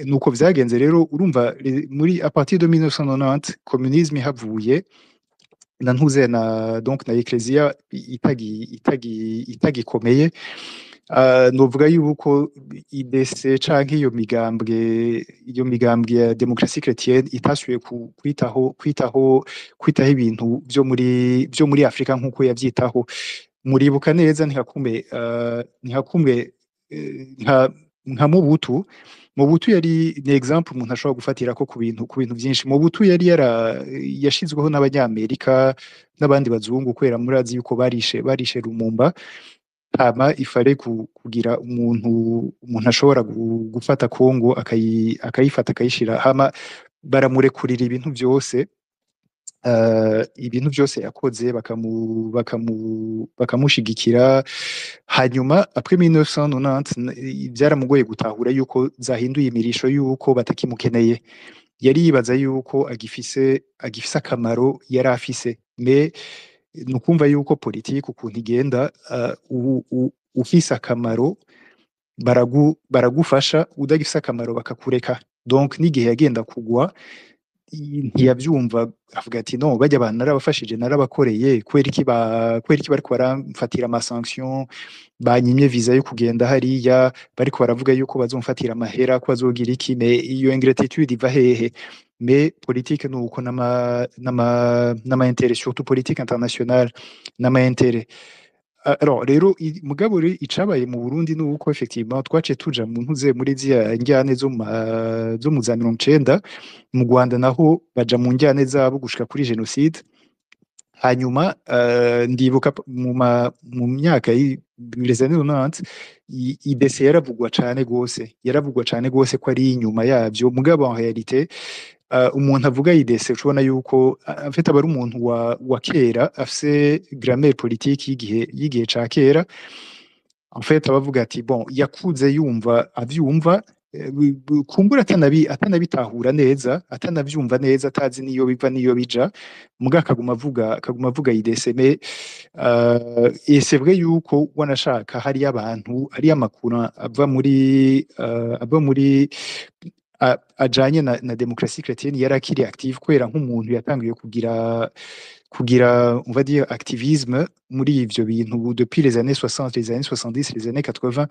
nuko vyagenze. Rero urumva muri à partir de 1990 communisme ihavuye na ntuze na donc na ecclesia itagikomeye, novuga yuko IDC canke iyo migambwe ya démocratie chrétienne itasubiye kwitaho ibintu vyo muri Afrika nkuko yavyitaho. Muribuka neza ntihakumbe nka Mobutu. Mobutu yari ni exemple umuntu ashobora gufatirako ku bintu vyinshi. Mobutu yari yashizweho n'Abanyamerika n'abandi bazungu kubera murazi yuko barishe Lumumba, hama ifare kugira umuntu ashobora gufata Kongo akayifata akayishira, hama baramurekurira ibintu vyose, ibintu vyose yakoze bakamushigikira. Hanyuma après 1990 vyaramugoye gutahura yuko zahinduye imirisho, yuko batakimukeneye. Yari yibaza yuko agifise akamaro yari afise, mais nukumva yuko politike ukuntu igenda, ufise akamaro baragufasha, udagifise akamaro bakakureka. Donc n'igihe yagenda kugwa ntiyavyumva, avuga ati: "No bajya abantu narabafashije, narabakoreye, kubera iki bariko baramfatira ama sanction, banyimye visa yo kugenda hariya, bariko baravuga yuko bazomfatira amahera, ko bazogira iki?" Mais iyo ingratitude iva hehe? Mais politique nuko n'ama intérêt, surtout politique internationale n'ama intérêt. Alors rero mugabo rero icabaye mu Burundi nuko effectivement twaciye tuja mu ntuze muri ziya njyane zo mu za 90. Mu Rwanda naho baja mu njyane zabo gushika kuri génocide. Hanyuma ndibuka mu myaka les années 90 IDC yaravugwa cane gose, yaravugwa cane gose ko ari inyuma yavyo. Mugabo en réalité umuntu avuga IDC ucubona yuko en fait aba ari umuntu wa kera, afise grammaire politique y'igihe ca kera. En fait abavuga ati bon, yakuze yumva avyumva, kumbura atanabitahura neza, atanavyumva neza, atazi niyo biva niyo bija, muga akaguma avuga IDC. Mais et c'est vrai yuko wanashaka hariyo abantu, hariyo amakuru ava muri ajanye na démocratie chrétienne yari akiri active, kubera nk'umuntu yatangiye kugira on va dire activisme muri ivyo bintu depuis les années 60, les années 70, les années 80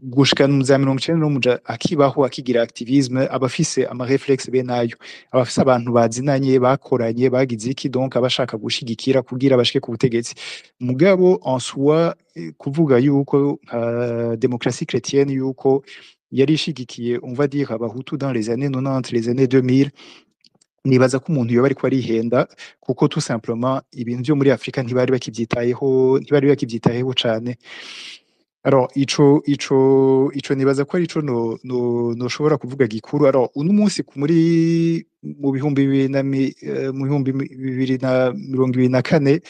gushika mu za 90 no muja akibaho akigira activisme, aba afise ama réflexes be nayo, aba afise abantu bazinanye, bakoranye, bagize iki, donc aba ashaka gushigikira kugira bashike ku butegetsi. Mugabo en soi kuvuga yuko démocratie chrétienne yuko yari ishigikiye, on va dire, Abahutu dans les années 90, les années 2000, nibaza ko umuntu yoba ariko arihenda, kuko tout simplement ibintu vyo muri Afrika ntibari bakivyitayeho cane. Alors ico nibaza ko arico no noshobora kuvuga gikuru. Alors uno munsi muri mu bihumbi bibiri na mi, eh, mu 2024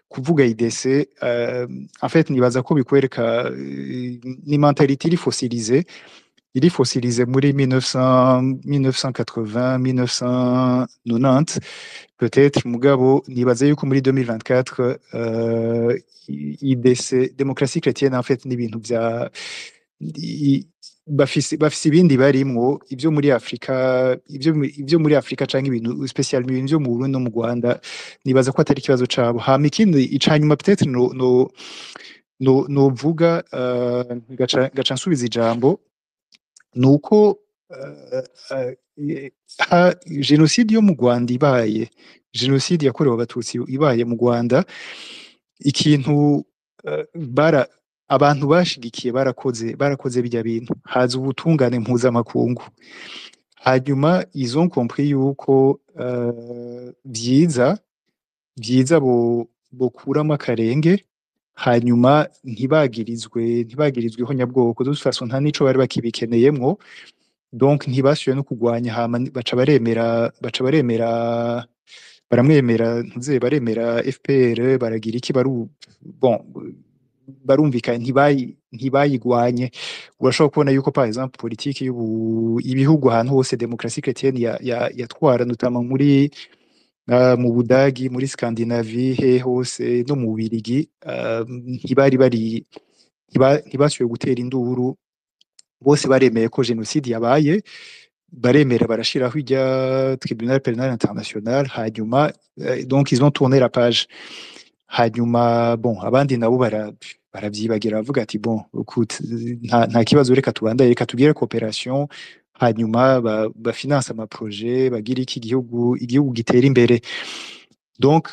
kuvuga IDC, en fait nibaza ko bikwereka ni mentalité iri fossilisée muri 1900, 1980, 1990 peut-être. Mugabo nibaza yuko muri 2024 IDC, démocratie chrétienne, en fait n'ibintu vya bafise ibindi barimwo. Ivyo muri Afrika canke ibintu spécial ibintu vyo mu Burundi no mu Rwanda, nibaza ko atari ikibazo cabo. Hama ikindi icanyuma peut-être no novuga, ngaca nsubiza ijambo, nuko génocide yo mu Rwanda ibaye, génocide yakorewe Abatutsi ibaye mu Rwanda, ikintu bara abantu bashigikiye barakoze bijya bintu, haza ubutungane mpuzamakungu. Hanyuma ils ont compris yuko vyiza bo bokuramo akarenge, hanyuma ntibagirizwe nyabwoko. De toute façon nta nico bari bakibikeneyemwo, donc ntibasubiye no kugwanya. Hama baca baremera, baramwemera ntuze baremera FPR, baragira iki, bon, barumvikanye, ntibayigwanye. Urashobora kubona yuko par exemple politique y'ubu ibihugu ahantu hose démocratie chrétienne yatwara, notamment muri mu Budagi, muri Scandinavie, he hose no mu Bubirigi, ntibari bari Ntibasubiye gutera induru, bose baremeye ko génocide yabaye, baremera barashiraho irya Tribunal pénal international. Hanyuma donc ils ont tourné la page. Hanyuma, bon, abandi nabo baravyibagira, baravuga ati: "Bon, écoute, nta kibazo, reka tubandanye, reka tugire coopération, hanyuma bafinance ama projets, bagire iki, igihugu gitera imbere." Donc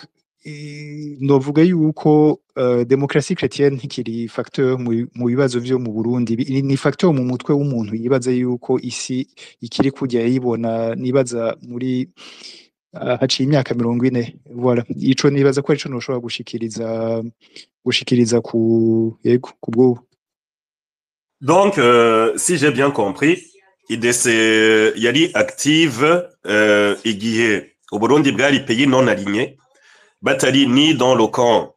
novuga yuko démocratie chrétienne ntikiri facteur mu bibazo vyo mu Burundi. Ni facteur mu mutwe w'umuntu yibaza yuko isi ikiri kujya yibona, nibaza muri haciye imyaka 40. Voilà, ico nibaza ko arico noshobora gushikiriza ku, yego, ku bw'ubu. Donc, si j'ai bien compris, IDC yari active igihe Uburundi bwari pays non aligné, batari ni dans le camp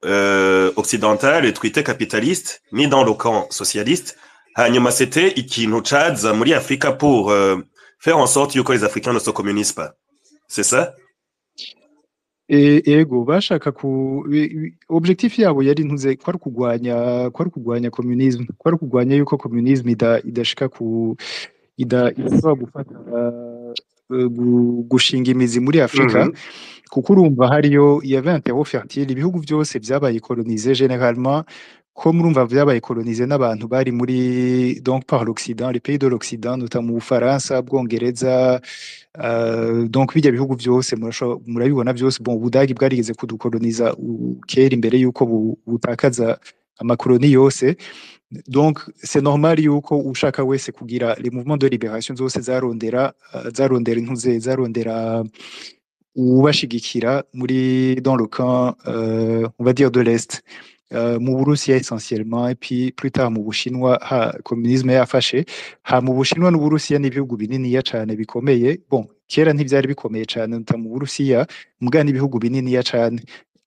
occidental twite capitaliste, ni dans le camp socialiste. Hanyuma c'était ikintu caza muri Afrika pour faire en sorte yuko les Africains ne se communisent pas. C'est ça? Ego, bashaka ku objectif yabo yari ntuze, kwari kugwanya communisme, kwari kugwanya yuko communisme idashika ku idashobora gufata gushinga imizi muri Afrika. Kuko urumva hariyo, il y avait un terreau fertile, ibihugu byose vyabaye colonisé généralement, ko murumva vyabaye colonisé n'abantu bari muri, donc par l'Occident, les pays de l'Occident, notamment mu Bufaransa, Bwongereza, donc bijya bihugu byose murabibona byose. Bon, Ubudagi bwarigeze kudukoloniza kera imbere yuko butakaza amakoloni yose. Donc c'est normal yuko ushaka wese kugira les mouvements de libération zose zarondera intuze, zarondera uwubashigikira muri dans le camp, on va dire, de l'Est, mu Burusiya essentiellement, et puis plus tard mu Bushinwa. Ha communisme yafashe ha mu Bushinwa n'Uburusiya n'ibihugu bininiya cane bikomeye. Bon, kera ntivyari bikomeye cane, mu Burusiya muga n'ibihugu bininiya cane.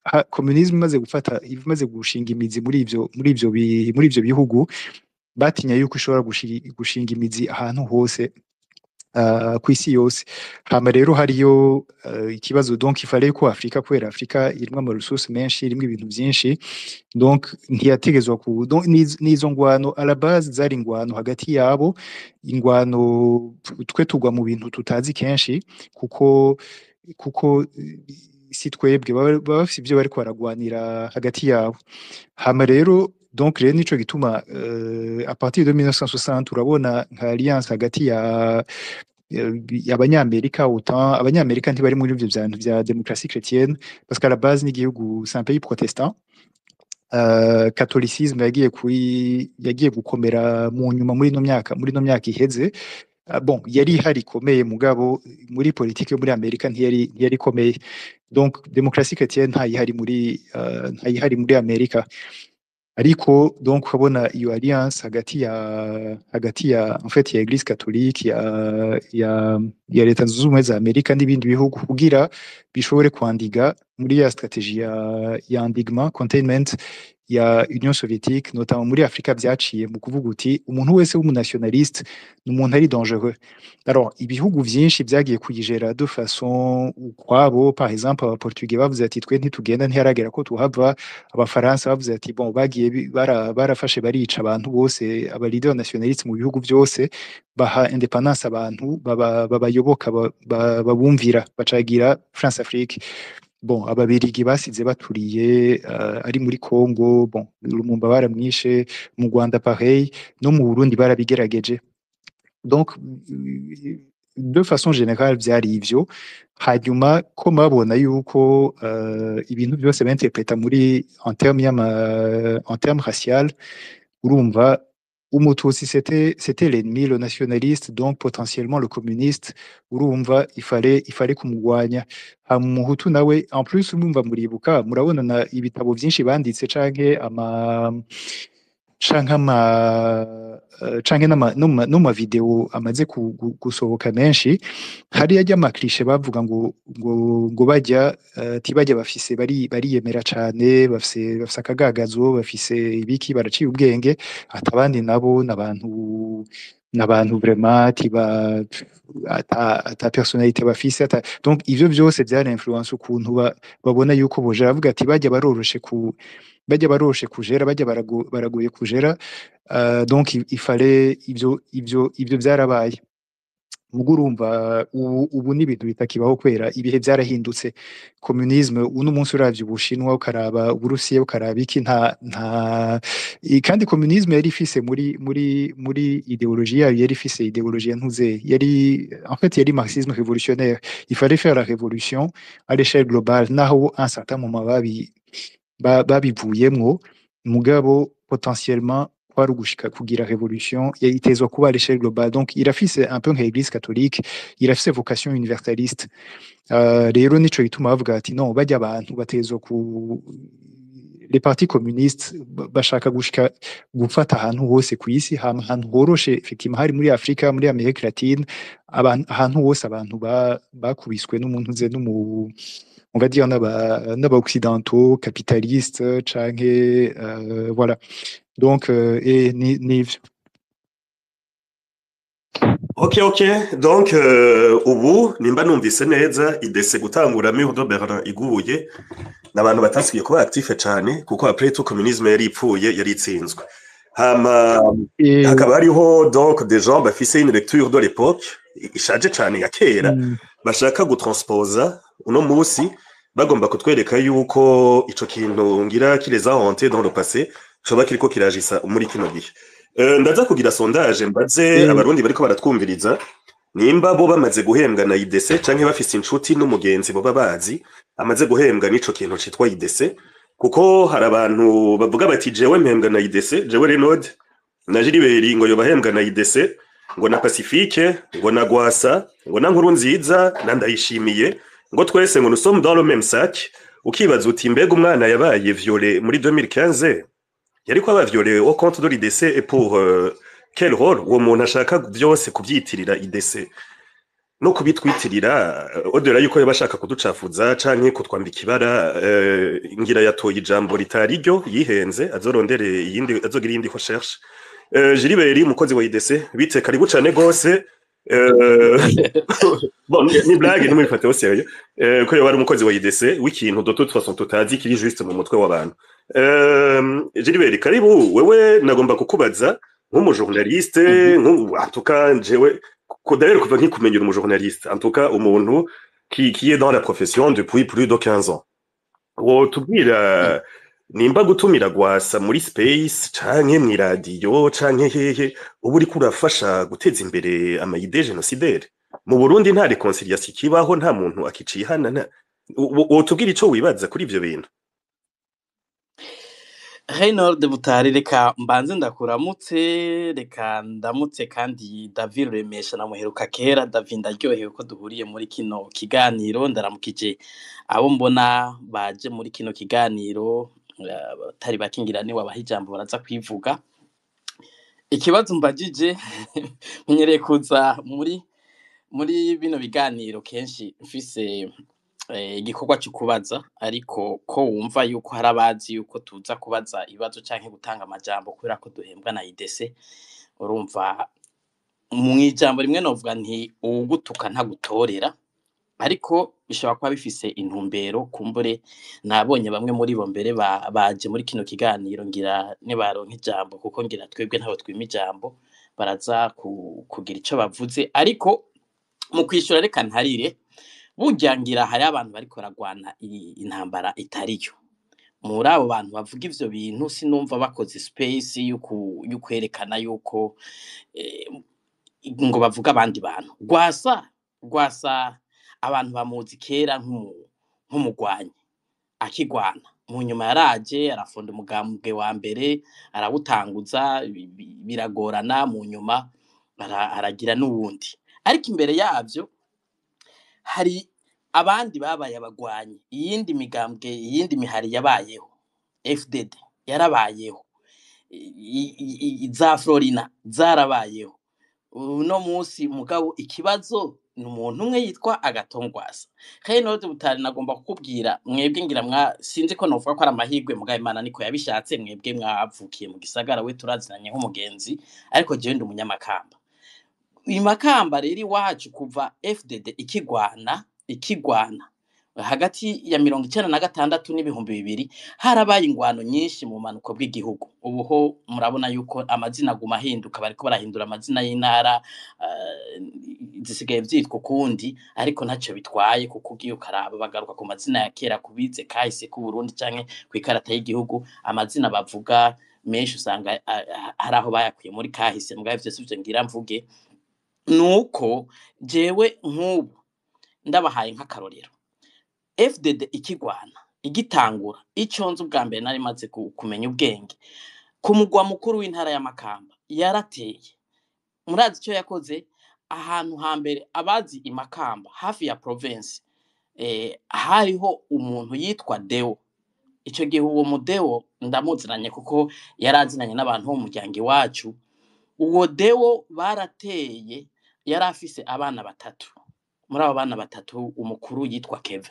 Ha communisme imaze gufata, imaze gushinga imizi muri ivyo bihugu, batinya yuko ishobora gushinga imizi ahantu hose kw'isi yose. Hama rero hariyo ikibazo, donc il fallait ko Afrika, kubera Afrika irimwo ama ressources menshi, irimwo ibintu vyinshi, donc ntiyategezwa ku, donc n'izo ngwano à la base zari ingwano hagati yabo. Ingwano twe tugwa mu bintu tutazi kenshi, kuko si twebwe baba bafise ivyo bariko baragwanira hagati yabo. Hama rero, donc rero nico gituma à partir de 1960 urabona nka alliance hagati ya abanyamerika, OTAN. Abanyamerika ntibari muri ivyo bintu vya démocratie chrétienne, parce qu'à la base n'igihugu, c'est un pays protestant. Catholicisme yagiye gukomera mu nyuma, muri no myaka iheze. Bon, yari ihari ikomeye, mugabo muri politike yo muri Amerika ntiyari ikomeye. Donc démocratie chrétienne ntayihari muri Amerika. Ariko donc ukabona iyo alliance hagati ya, en fait, ya Église catholique, ya Leta Zunze Ubumwe za Amerika n'ibindi bihugu, kugira bishobore kwandiga muri ya stratégie ya endiguement, containment ya Union soviétique, notamment muri Afrika. Vyaciye mu kuvuga uti umuntu wese w'umunationaliste ni umuntu ari dangereux. Alors ibihugu vyinshi vyagiye kuyigera de façon ukwabo. Par exemple, Abaportugais bavuze ati: "Twe ntitugenda, ntiharagera ko tuhava." Abafaransa bavuze ati, bon, bagiye barafashe barica abantu bose, aba leader nationalistes mu bihugu byose, baha indépendance abantu babayoboka, babumvira, bacagira France Afrique. Bon, Ababirigi basize baturiye ari muri Congo. Bon, Lumumba baramwishe. Mu Rwanda pareil, no mu Burundi barabigerageje. Donc de façon générale vyari ivyo. Hanyuma ko mabona yuko ibintu byose binterpreta muri en terme racial, urumva Umututsi c'était l'ennemi, le nationaliste, donc potentiellement le communiste. Urumva il fallait kumugwanya. Hama Umuhutu nawe, en plus urumva muribuka, murabona na ibitabo vyinshi banditse canke no ma vidéo amaze gusohoka menshi, hariya ry'ama clichés bavuga ngo bajya tibajya bafise bariyemera cane, bafise akagagazo, bafise ibiki, baraciye ubwenge, ati abandi nabo n'abantu vraiment tiba ata personnalité bafise ata. Donc ivyo vyose vyari influence ukuntu babona yuko boje bavuga ati bajya baroroshe ku Bajya baroshe kujera, bajya baragoye kujera. Donc il fallait ivyo vyarabaye. Mugo urumva ubu ni ibintu bitakibaho kubera ibihe vyarahindutse. Communisme uno munsi, uravye Ubushinwa, ukaraba Uburusiya, ukaraba iki, nta kandi communisme yari ifise muri idéologie yayo, yari ifise idéologie ya ntuze, yari en fait yari marxisme révolutionnaire. Il fallait faire la révolution à l'échelle globale, naho un certain moment babivuyemwo, mugabo potentiellement kwari ugushika kugira révolution itezwa kuba à l'échelle globale. Donc irafise un peu nka Église catholique, irafise vocation universaliste. Rero nico gituma bavuga ati non, bajya abantu batezwa ku les partis communistes bashaka gushika gufata ahantu hose ku isi, hama ahantu horoshe effectivement hari muri Afrika, muri Amérique latine, abantu ahantu hose abantu bakubiswe n'umuntu ze n'umu, on va dire, n'aba occidentaux capitalistes canke voilà. Donc et ni Ok. Donc ubu nimba numvise neza, IDC gutangura mur de Berlin iguye, n'abantu batasubiye kuba actif cane, kuko après tout communisme yari ipfuye, yari itsinzwe. Hama hakaba hariho donc des gens bafise une lecture de l'époque ishaje cane ya kera, bashaka gutransposa uno musi, bagomba kutwereka yuko ico kintu ngira qui les a hantés dans le passé coba kiriko kiragisa muri kino gihe. Ndaza kugira sondage mbaze abarundi bariko baratwumviriza nimba bo bamaze guhembwa na IDC canke bafise inshuti n'umugenzi boba bazi amaze guhembwa n'ico kintu citwa IDC, kuko hari abantu bavuga bati jewe mpembwa na IDC, jewe Renaud na Gilbert ngo yoba na IDC, ngo na Pacifique, ngo na Gwasa, ngo na Nkuru nziza na Ndayishimiye, ngo twese ngo nous sommes dans le même sac. Ukibaza uti mbega umwana yabaye violé muri 2015 yariko aba violé au compte de l'IDC et pour quel rôle? Uwo muntu ashaka vyose kubyitirira IDC no kubitwitirira, au-delà yuko yoba ashaka kuducafuza canke kutwambika ibara, ngira yatoye ijambo ritari ryo, yihenze, azorondere iyindi, azogira iyindi recherche. Gilbert, umukozi wa IDC, bite? Karibu cane gose. Bon, ni blague, ntimubifate au sérieux, ko yoba ari umukozi wa IDC w'ikintu de toute façon tutazi, kiri juste mu mutwe w'abantu. Gilbert, karibu. Wewe nagomba kukubaza nk'umujournaliste, en tout cas jewe ko d'ailleurs kuva nkikumenyera umujournaliste, en tout cas umuntu qui est dans la profession depuis plus de 15 ans, wotubwira nimba gutumira Gwasa muri space canke mw'iradiyo canke hehe uba uriko urafasha guteza imbere ama idées génocidaires mu Burundi? Nta réconciliation ikibaho, nta muntu akicihana, nta wotubwira ico wibaza kuri ivyo bintu? Reynold Butari, reka mbanze ndakuramutse, reka ndamutse kandi David Ruremesha, namuheruka kera. David, ndaryohewe ko duhuriye muri kino kiganiro. Ndaramukije abo mbona baje muri kino kiganiro, batari bakingira ni wabaha ijambo baraza kwivuga. Ikibazo mbajije, menyereye kuza muri bino biganiro kenshi mfise igikorwa cyo kubaza, ariko ko wumva yuko hari abazi yuko tuza kubaza ibibazo canke gutanga amajambo kubera ko duhembwa na IDC, urumva mu ijambo rimwe novuga nti uwugutuka ntagutorera, ariko bishobora kuba bifise intumbero. Kumbure nabonye bamwe muri bo mbere baje muri kino kiganiro, ngira nibaronka ijambo, kuko ngira twebwe ntaho twima ijambo, baraza kugira ico bavuze. Ariko mu kwishura, reka ntarire, burya ngira hari abantu bariko baragwana intambara itariyo. Muri abo bantu bavuga ivyo bintu, sinumva bakoze space y'ukwerekana yuko ngo bavuga abandi bantu. Gwasa, Gwasa abantu bamuzi kera nk'umugwanyi akigwana, mu nyuma yaraje arafonda umugambwe wa mbere, arawutanguza, biragorana, mu nyuma aragira n'uwundi. Ariko imbere yavyo hari abandi babaye abagwanyi, iyindi migambwe, iyindi mihari yabayeho, FDD yarabayeho, za Florina zarabayeho. Uno munsi mugabo ikibazo ni umuntu umwe yitwa Agathon Rwasa. Reynold Butari, nagomba kukubwira, mwebwe ngira mwa sinzi ko novuga ko ari amahirwe, mugabo Imana niko yabishatse, mwebwe mwavukiye mu gisagara, we turazinanye nk'umugenzi, ariko jewe ndi umunyamakamba. Imakamba rero iwacu kuva FDD ikigwana Hagati ya 96 n'2000 harabaye ingwano nyinshi mu manuko bw'igihugu. Ubu ho murabona yuko amazina aguma ahinduka, bariko barahindura amazina y'intara, zisigaye vyitwa ukundi, ariko ntacyo bitwaye kuko ugiye ukaraba bagaruka ku mazina ya kera kubize kahise k'u Burundi canke kw'ikarata y'igihugu. Amazina bavuga menshi usanga hari aho bayakuye muri kahise. Mugabo ivyo sivyo ngira mvuge, nuko jewe nk'ubu ndabahaye nk'akarorero, FDD ikigwana igitangura, ico nzi ubwa mbere nari maze kumenya ubwenge, ku mugwa mukuru w'intara ya Makamba yarateye. Murazi ico yakoze? Ahantu hambere abazi i Makamba hafi ya province, hariho umuntu yitwa Deo. Ico gihe uwo Mudeo ndamuziranye kuko yarazinanye n'abantu bo mu muryango iwacu. Uwo Deo barateye, yari afise abana batatu. Muri abo bana batatu umukuru yitwa Keve,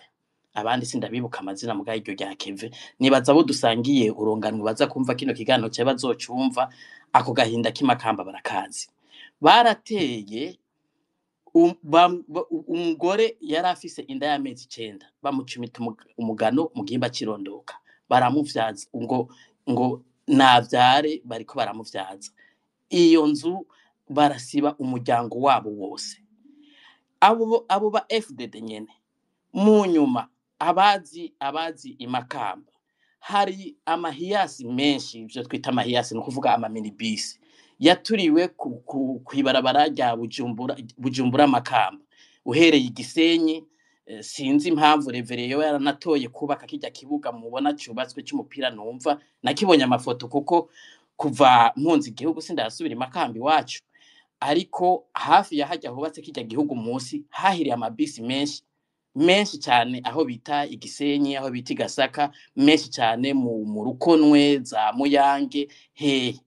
abandi sindabibuka amazina, mugabo iryo rya Keve nibaza abo dusangiye urunganwe baza kumva kino kiganiro cye bazocumva, ako gahinda k'imakamba barakazi. Barateye umugore yari afise inda y'amezi 9, bamucumita umugano mu gihimba cirondoka, baramuvyaza ngo navyare, bariko baramuvyaza. Iyo nzu barasiba umuryango wabo wose. Abo ba FDD nyene mu nyuma abazi imakamba hari amahiyasi menshi, ivyo twita amahiyasi ni ukuvuga amaminibisi yaturiwe kw'ibarabara rya Bujumbura Makamba uhereye Igisenyi. Sinzi impamvu Revereye yoba yaranatoye kubaka kirya kibuga mubona cubatswe c'umupira, numva nakibonye amafoto kuko kuva mpunze igihugu sindasubira imakamba iwacu, ariko hafi ya harya hubatse kirya gihugu munsi hahiriye amabisi menshi menshi cyane, aho bita Igisenyi, aho bita Igasaka, menshi cyane mu Rukonwe za Muyange hehe.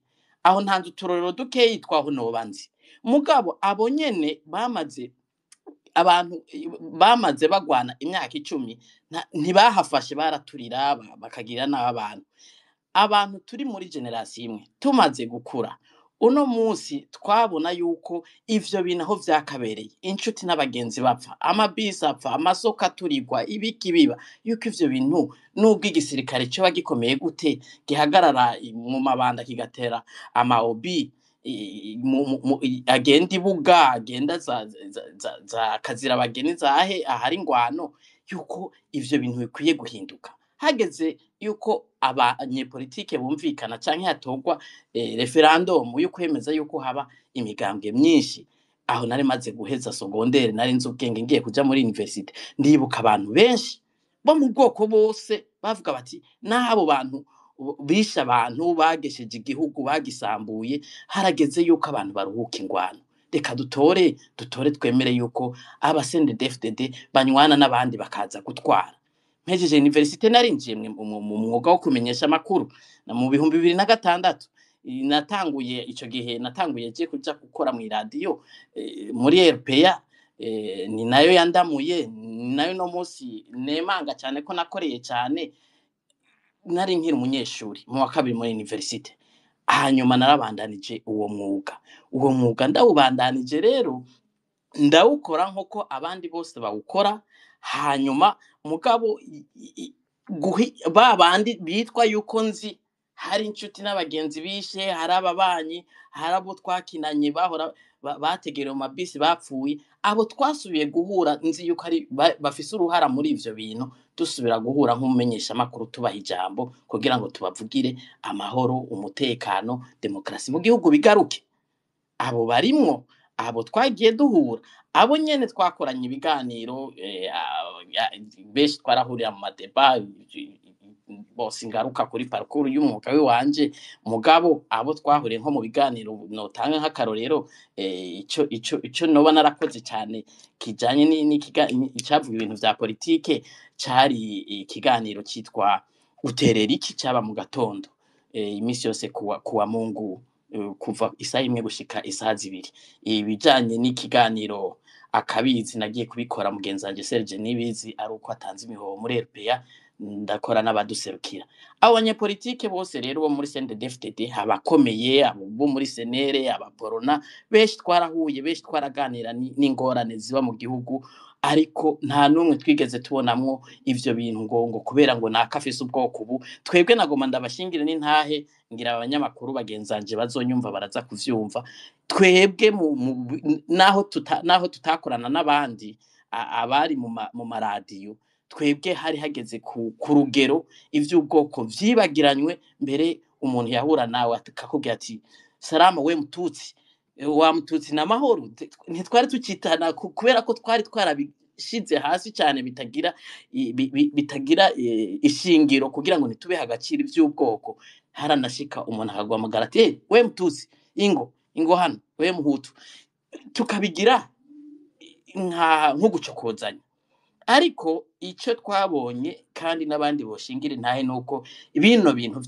Aho ntanze uturorero dukeyi twaho noba nzi. Mugabo abo nyene bamaze abantu bamaze bagwana imyaka 10 ntibahafashe, baraturira bakagira n'abantu. Abantu turi muri generation imwe tumaze gukura uno munsi twabona yuko ivyo bintu aho vyakabereye, inshuti n'abagenzi bapfa, amabisi apfa, amasoko aturigwa, ibiki biba, yuko ivyo bintu nubwo igisirikare coba gikomeye gute gihagarara mu mabanda kigatera amaobi agenda ibuga agenda za kazira bageni zahe ahari ingwano, yuko ivyo bintu bikwiye guhinduka. Hageze yuko abanyepolitike bumvikana canke hatorwa referendum yo kwemeza yuko haba imigambwe myinshi. Aho nari maze guheza secondaire, nari nzi ubwenge ngiye kuja muri universite, ndibuka abantu benshi bo mu bwoko bose bavuga bati n'abo bantu bishe abantu, bagesheje igihugu, bagisambuye, harageze yuko abantu baruhuka ingwano, reka dutore twemere yuko aba CNDD-FDD banywana n'abandi bakaza gutwara. Mpejeje universite narinjiye mu mwuga wo kumenyesha amakuru na mu 2006 natanguye. Ico gihe natanguye je kuja gukora mu iradiyo muri RPA, ni nayo yandamuye, ni nayo no munsi nemanga cyane ko nakoreye cyane. Nari nkiri umunyeshuri mu wa kabiri muri universite. Hanyuma narabandanije uwo mwuga, uwo mwuga ndawubandanije rero ndawukora nkuko abandi bose bawukora. Hanyuma mugabo ba bandi bitwa yuko nzi hari inshuti n'abagenzi bishe, hari ababanyi, hari abo twakinanye bahora bategerewe mu mabisi bapfuye, abo twasubiye guhura nzi yuko ari bafise uruhara muri ivyo bintu, dusubira guhura nk'umumenyesha makuru tubaha ijambo kugira ngo tubavugire amahoro, umutekano, demokrasi mu gihugu bigaruke. Abo barimwo, abo twagiye duhura, abo nyene twakoranye ibiganiro, benshi twarahurira mu madeba bose. Ingaruka kuri parcours y'umwuga w'iwanje, mugabo abo twahuriye nko mu biganiro notanga nk'akarorero, ico noba narakoze cyane kijanye icavuga ibintu vya politike cari ikiganiro citwa Uterera Iki, caba mu gatondo imisi yose kuwa Mungu, kuva isaha 1 gushika isaha 2. Ibijanye n'ikiganiro Akabizi nagiye kubikora mugenzi wanje Serge Nibizi ari uko atanze imihoho muri RPA, ndakora n'abaduserukira. Abo banyepolitike bose rero bo muri CNDD-FDD, abakomeye, abo bo muri CNL, abaporona, benshi twarahuye, benshi twaraganira n'ingorane ziba mu gihugu. Ariko nta n'umwe twigeze tubonamwo ivyo bintu ngo kubera ngo naka afise ubwoko ubu. Twebwe nagoma ndabashingire n'intahe, ngira abanyamakuru bagenzanje bazonyumva baraza kuvyumva. Twebwe naho tutakorana n'abandi abari mu maradiyo, twebwe hari hageze ku rugero ivy'ubwoko vyibagiranywe. Mbere umuntu yahura nawe akakubwira ati: "Salama we mututsi, wa mututsi na mahoro." Ntitwari tukitana kubera ko twari twarabishize hasi cyane, bitagira ishingiro, kugira ngo ntitubehe agaciro ivy'ubwoko. Haranashika umuntu akaguhamagara ati: "Hey, we mututsi, ingo ingo hano, we muhutu," tukabigira nko gucokozanya. Ariko icyo twabonye kandi n'abandi boshingira intahe nuko bino bintu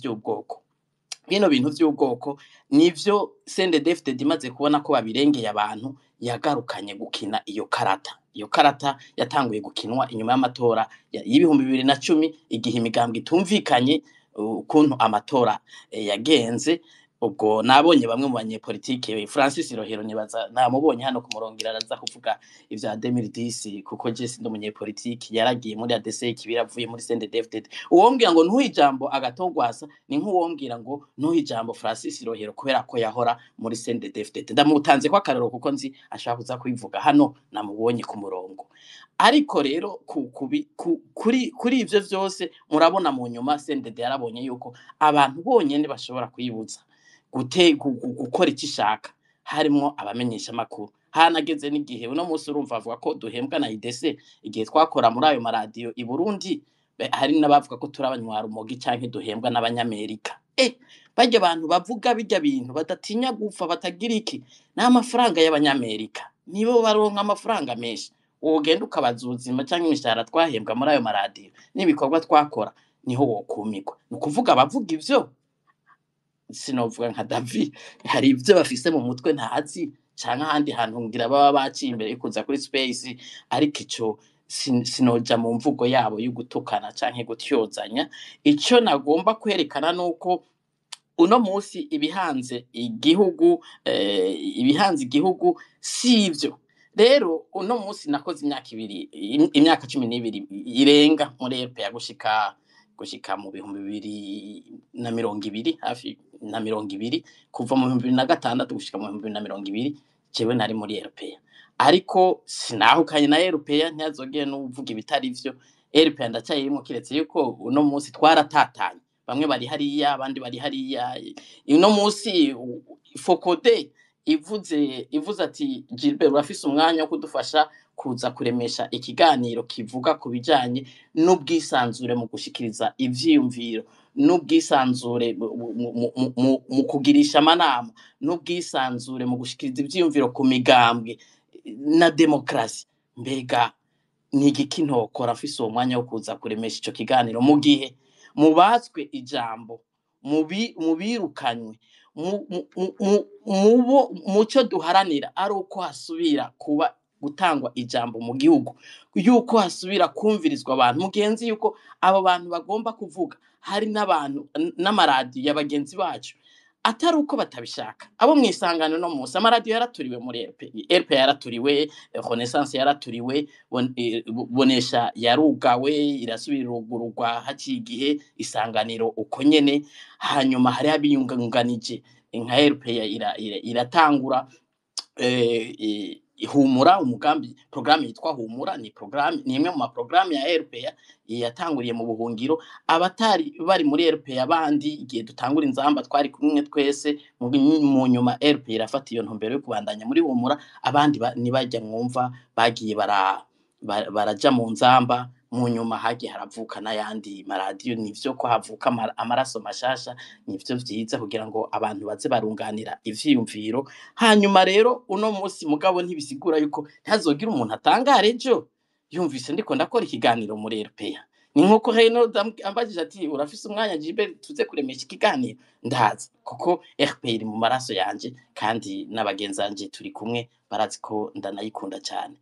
vy'ubwoko nivyo CNDD-FDD imaze kubona ko babirengeye, abantu yagarukanye gukina iyo karata. Iyo karata yatanguye gukinwa inyuma y'amatora y'2010, igihe imigambwe itumvikanye ukuntu amatora yagenze. Ubwo nabonye bamwe mu banyepolitike, Francis Rohero nibaza namubonye hano kumurongira, araza kuvuga ivya 2010, kuko je sindi umunyepolitike. Yaragiye muri ADC kibira avuye muri CNDD-FDD. Uwombwira ngo ntuhe ijambo agatogwasa ni nk'uwombwira ngo ntuhe ijambo Francis Rohero kubera ko yahora muri CNDD-FDD. Ndamutanze ko akarero kuko nzi ashaka kuza kubivuga hano, namubonye ku murongo. Ariko rero kuri ivyo vyose murabona, mu nyuma CNDD yarabonye yuko abantu bonyene bashobora kwibuza gukora icyo ishaka harimwo abamenyesha amakuru. Hanageze n'igihe uno munsi urumva avuga ko duhembwa na IDC. Igihe twakora muri ayo maradiyo i Burundi, hari n'abavuga ko turi abanywarumogi canke duhembwa n'abanyamerika. Barya abantu bavuga bijya bintu badatinya gupfa, batagira iki, ni amafaranga y'abanyamerika, nibo baronka amafaranga menshi. Wogenda ukabaza ubuzima canke imishahara twahembwa muri ayo maradiyo n'ibikorwa twakora, niho wokumirwa. Ni ukuvuga abavuga ivyo, sinovuga nka David, hari ibyo bafise mu mutwe ntazi canke ahandi hantu ngira baba baciye imbere yo kuza kuri space. Ariko ico sinoja mu mvugo yabo yo gutukana canke gutyozanya. Ico nagomba kwerekana nuko uno munsi ibihanze igihugu si ivyo. Rero uno munsi nakoze imyaka 2, imyaka 12 irenga muri RPA, gushika mu 2020, hafi na 20, kuva mu 2006 gushika mu 2020, jewe nari muri RPA. Ariko sinahukanye na RPA, ntihazogere n'uvuga ibitari vyo. RPA ndacayirimo, kiretse yuko uno munsi twaratatanye, bamwe bari hariya, abandi bari hariya. Uno munsi FOCODE ivuze ati: "Gilbert, urafise umwanya wo kudufasha kuza kuremesha ikiganiro kivuga ku bijanye n'ubwisanzure mu gushikiriza ivyiyumviro, n'ubwisanzure mu kugirisha amanama, n'ubwisanzure mu gushikiriza ivyiyumviro ku migambwe na demokarasi," mbega ni igiki ntokora mfise uwo mwanya wo kuza kuremesha ico kiganiro, mu gihe mubatswe ijambo, mu birukanywe, mubo muco duharanira ari uko hasubira kuba gutangwa ijambo mu gihugu, yuko hasubira kumvirizwa abantu mugenzi, yuko abo bantu bagomba kuvuga, hari n'abantu n'amaradiyo ya bagenzi bacu atari uko batabishaka. Abo mwisangano no munsi amaradiyo yaraturiwe muri RP, RP yaraturiwe, Renaissance yaraturiwe, Bonesha yarugawe irasubira irugururwa haciye igihe, Isanganiro uko nyene. Hanyuma hari abiyungunganije nka RP iratangura Humura, umugambi, programme yitwa Humura, ni programme, ni imwe mu maprograme ya RPA yatanguriye mu buhungiro. Abatari bari muri RPA bandi, igihe dutangura Inzamba twari kumwe twese. Mu nyuma RPA irafata iyo ntumbero yo kubandanya muri Humura, abandi nibajya mwumva bagiye baraja mu Nzamba. Mu nyuma hagiye haravuka n'ayandi maradiyo. Nivyo ko havuka amaraso mashasha, nivyo vyiza kugira ngo abantu baze barunganira ivyiyumviro. Hanyuma rero uno munsi mugabo ntibisigura yuko ntazogira umuntu atangara ejo yumvise ndiko ndakora ikiganiro muri RPA. Ni nkuko Reynold ambajije ati: "Urafise umwanya Gilbert, tuze kuremesha ikiganiro?" Ndaza, kuko RPA iri mu maraso yanje, kandi n'abagenzi banje turi kumwe barazi ko ndanayikunda cyane.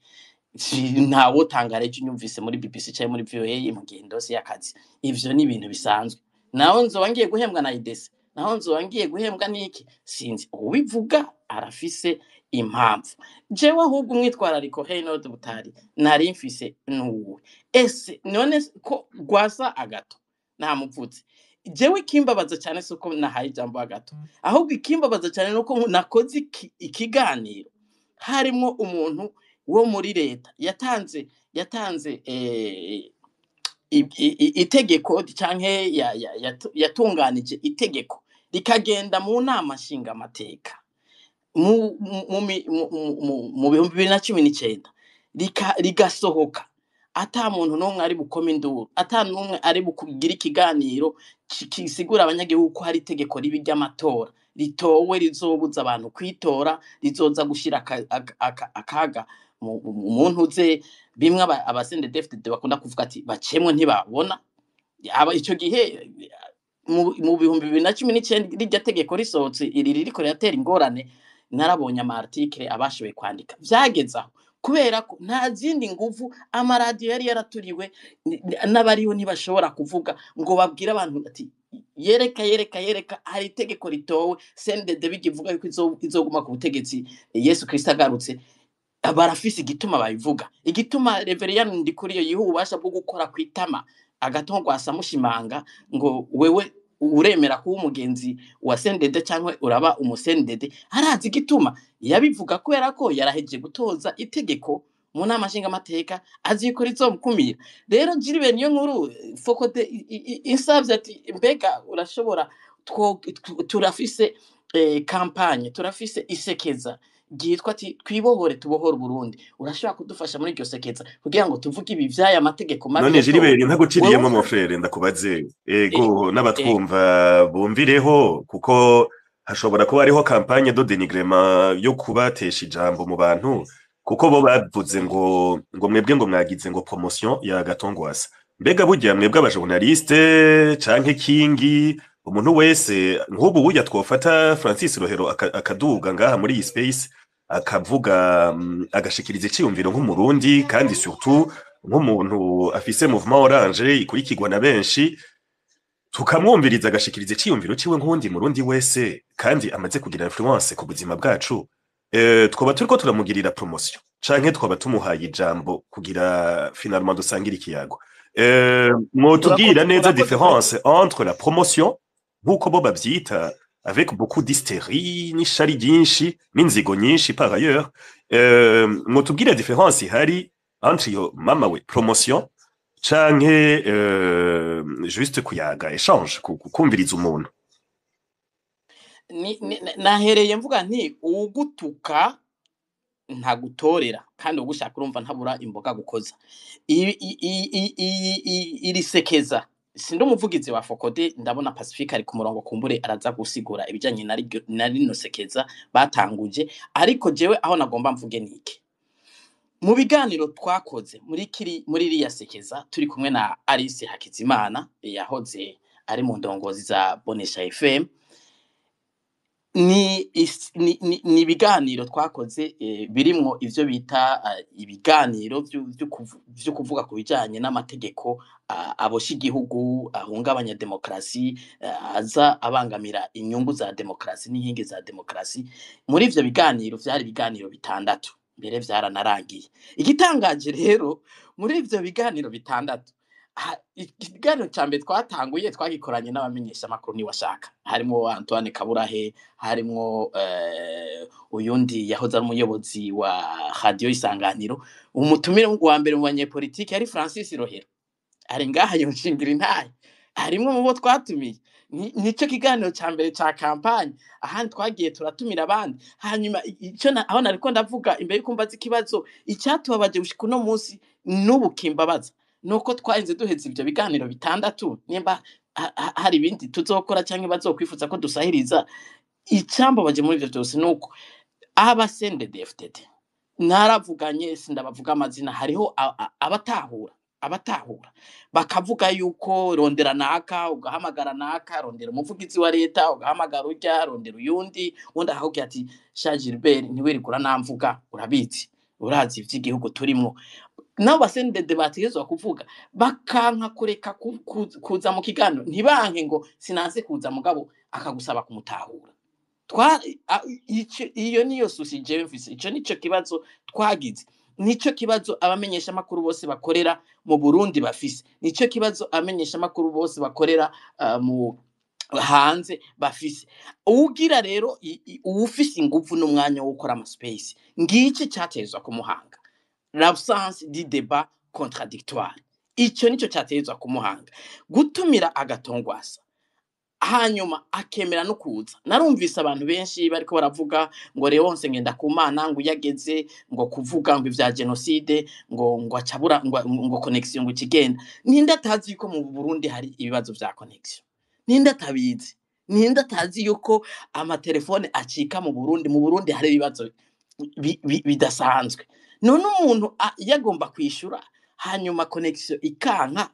Ntawotangara ejo unyumvise muri BBC canke muri VOA mu gihe ndose y'akazi. Ivyo ni ibintu bisanzwe. Naho nzoba ngiye guhembwa na IDC. Naho nzoba ngiye guhembwa n'iki? Sinzi. Ubivuga arafise impamvu. Jewe ahubwo umwitwarariko Reynold Butari nari mfise nuwe. Ese none ko Rwasa Agato namuvutse, jewe ikimbabaza cyane si uko nahaye ijambo Agato, ahubwo ikimbabaza cyane nuko nakoze ikiganiro harimwo umuntu wo muri leta yatanze itegeko canke yatunganije itegeko rikagenda mu nama nshingamateka mu 2019, rigasohoka ata muntu n'umwe ari bukome induru, ata n'umwe ari bukugira ikiganiro kisigura abanyagihugu ko hari itegeko ribi ry'amatora ritowe rizobuza abantu kwitora, rizoza gushira akaga mu ntuze bimwe aba CNDD-FDD bakunda kuvuga ati bacemwe ntibabona. Aba ico gihe mu 2019 rirya tegeko risohotse, iri ririko riratera ingorane, narabonye ama article abashoboye kwandika vyageze aho kubera ko nta zindi nguvu, amaradiyo yari yaraturiwe, n'abariho ntibashobora kuvuga ngo babwire abantu ati yereka yereka yereka hari itegeko ritowe. CNDD bigivuga yuko izoguma ku butegetsi Yesu Kristo agarutse. Barafise igituma babivuga, igituma Reverien Ndikuriyo yiha ububasha bwo gukora kwitama Agathon Rwasa mushimanga ngo wewe uremera kuba umugenzi wa CNDD cyangwa uraba umu-CNDD. Arazi igituma yabivuga, kubera ko yarahejeje gutoza itegeko mu nama nshingamateka, azi yuko rizomukumira. Rero Gilbert niyo nkuru FOCODE insavye ati mbega urashobora turafise campagne, turafise isekeza ryitwa ati twibohore tubohore Burundi, urashobora kudufasha muri iryo sekeza kugira ngo tuvuge ibi vy'aya mategeko mabi None yatowe? Gilbert, ntaguciriyemo, Wewe mon frère, ndakubaze, ego, n'abatwumva bumvireho, kuko hashobora kuba hariho campagne de dénigrement yo kubatesha ijambo mu bantu, kuko bo bavuze ngo mwebwe ngo mwagize ngo promotion ya Agathon Rwasa. Mbega burya mwebwe abajournaliste canke kingi umuntu wese nk'ubu burya twofata Francis Rohero akaduga ngaha muri iyi space akavuga, agashikiriza iciyumviro nk'umurundi, kandi surtout nk'umuntu afise mouvement orange ikurikirwa na benshi, tukamwumviriza agashikiriza iciyumviro ciwe nk'uwundi murundi wese kandi amaze kugira influence ku buzima bwacu, twaba turiko turamugirira promotion canke twaba tumuhaye ijambo kugira finalement dusangire ikiyago? Mwotubwira Urakoze, neza urakoze. différence entre la promotion nk'uko bo bavyita avec beaucoup d'hystérie n'ishari ryinshi n'inzigo nyinshi par ailleurs, mwotubwira différence ihari entre iyo mama we promotion canke juste kuyaga, échange, kumviriza umuntu? Nahereye mvuga nti uwugutuka ntagutorera, kandi ugushaka urumva ntabura imboga gukoza. Iri sekeza, sindi umuvugizi wa FOCODE, ndabona Pacifique ari ku murongo, kumbure araza gusigura ibijanye na rino sekeza batanguje. Ariko jewe aho nagomba mvuge niki: mu biganiro twakoze muri iriya sekeza turi kumwe na Alice Hakizimana yahoze ari mu ndongozi za Bonesha FM, ni ibiganiro twakoze birimwo ivyo bita ibiganiro vyo kuvuga ku bijanye n'amategeko abosha igihugu, ahungabanya demokarasi, aza abangamira inyungu za demokarasi n'inkingi za demokarasi. Muri ivyo biganiro vyari ibiganiro 6, mbere vyaranarangiye. Igitangaje rero muri ivyo biganiro 6, ikiganiro ca mbere twatanguye twagikoranye n'abamenyeshamakuru niwashaka, harimwo Antoine Kaburahe, harimwo uyundi yahoze ari umuyobozi wa Radio Isanganiro. Umutumire wa mbere mu banyepolitike yari Francis Rohero, ari ngaha yonshingira intahe, harimwo mu bo twatumiye. Nico kiganiro ca mbere ca campagne. Ahandi twagiye turatumira abandi. Hanyuma ico aho nariko ndavuga imbere yuko mbaza ikibazo, icyatubabaje gushika uno munsi n'ubu kimbabaza nuko twarinze duheza ivyo biganiro 6. Nimba hari ibindi tuzokora canke bazokwifuza ko dusahiriza, icambabaje muri ivyo vyose nuko aba CNDD-FDD naravuganye, sindabavuga amazina, hariho abatahura bakavuga yuko rondera naka ugahamagara naka, rondera umuvugizi wa leta ugahamagara urya, rondera uyundi wundi akakubwira ati sha Gilbert ntiwirigura namvuga, urabizi, urazi ivy'igihugu turimwo. Nabo ba CNDD bategerezwa kuvuga, bakanka kureka kuza mu kiganiro, ntibanke ngo sinanse kuza, mugabo akagusaba kumutahura. Iyo niyo souci jewe mfise. Ico nico kibazo twagize, nico kibazo abamenyesha makuru bose bakorera mu Burundi bafise, nico kibazo abamenyesha makuru bose bakorera mu hanze bafise. Uwugira rero uwufise inguvu n'umwanya wo gukora ama space, ngiki cyatezwa kumuhanga: l'absence du débat contradictoire. Ico nico cyatezwa kumuhanga, gutumira agatongwasa hanyuma akemera no kuza. Narumvise abantu benshi bariko baravuga ngo Leonce Ngendakumana ngo yageze ngo kuvuga ngo ivya génocide, ngo acabura ngo connexion ngo ikigenda. Ninde atazi yuko mu Burundi hari ibibazo vya connexion? Ninde atabizi? Ninde atazi yuko amatelefone acika mu Burundi? Mu Burundi hari ibibazo bidasanzwe. None umuntu yagomba kwishura, hanyuma connexion ikanka,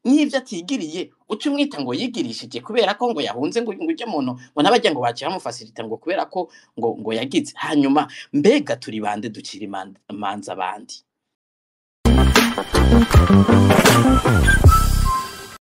n'ivyo atigiriye uca umwita ngo yigirishije kubera ko ngo yahunze, ngo ujye muntu ngo nabajya ngo baciye bamufacilita ngo kubera ko ngo yagize. Hanyuma mbega turi bande ducira imanza abandi?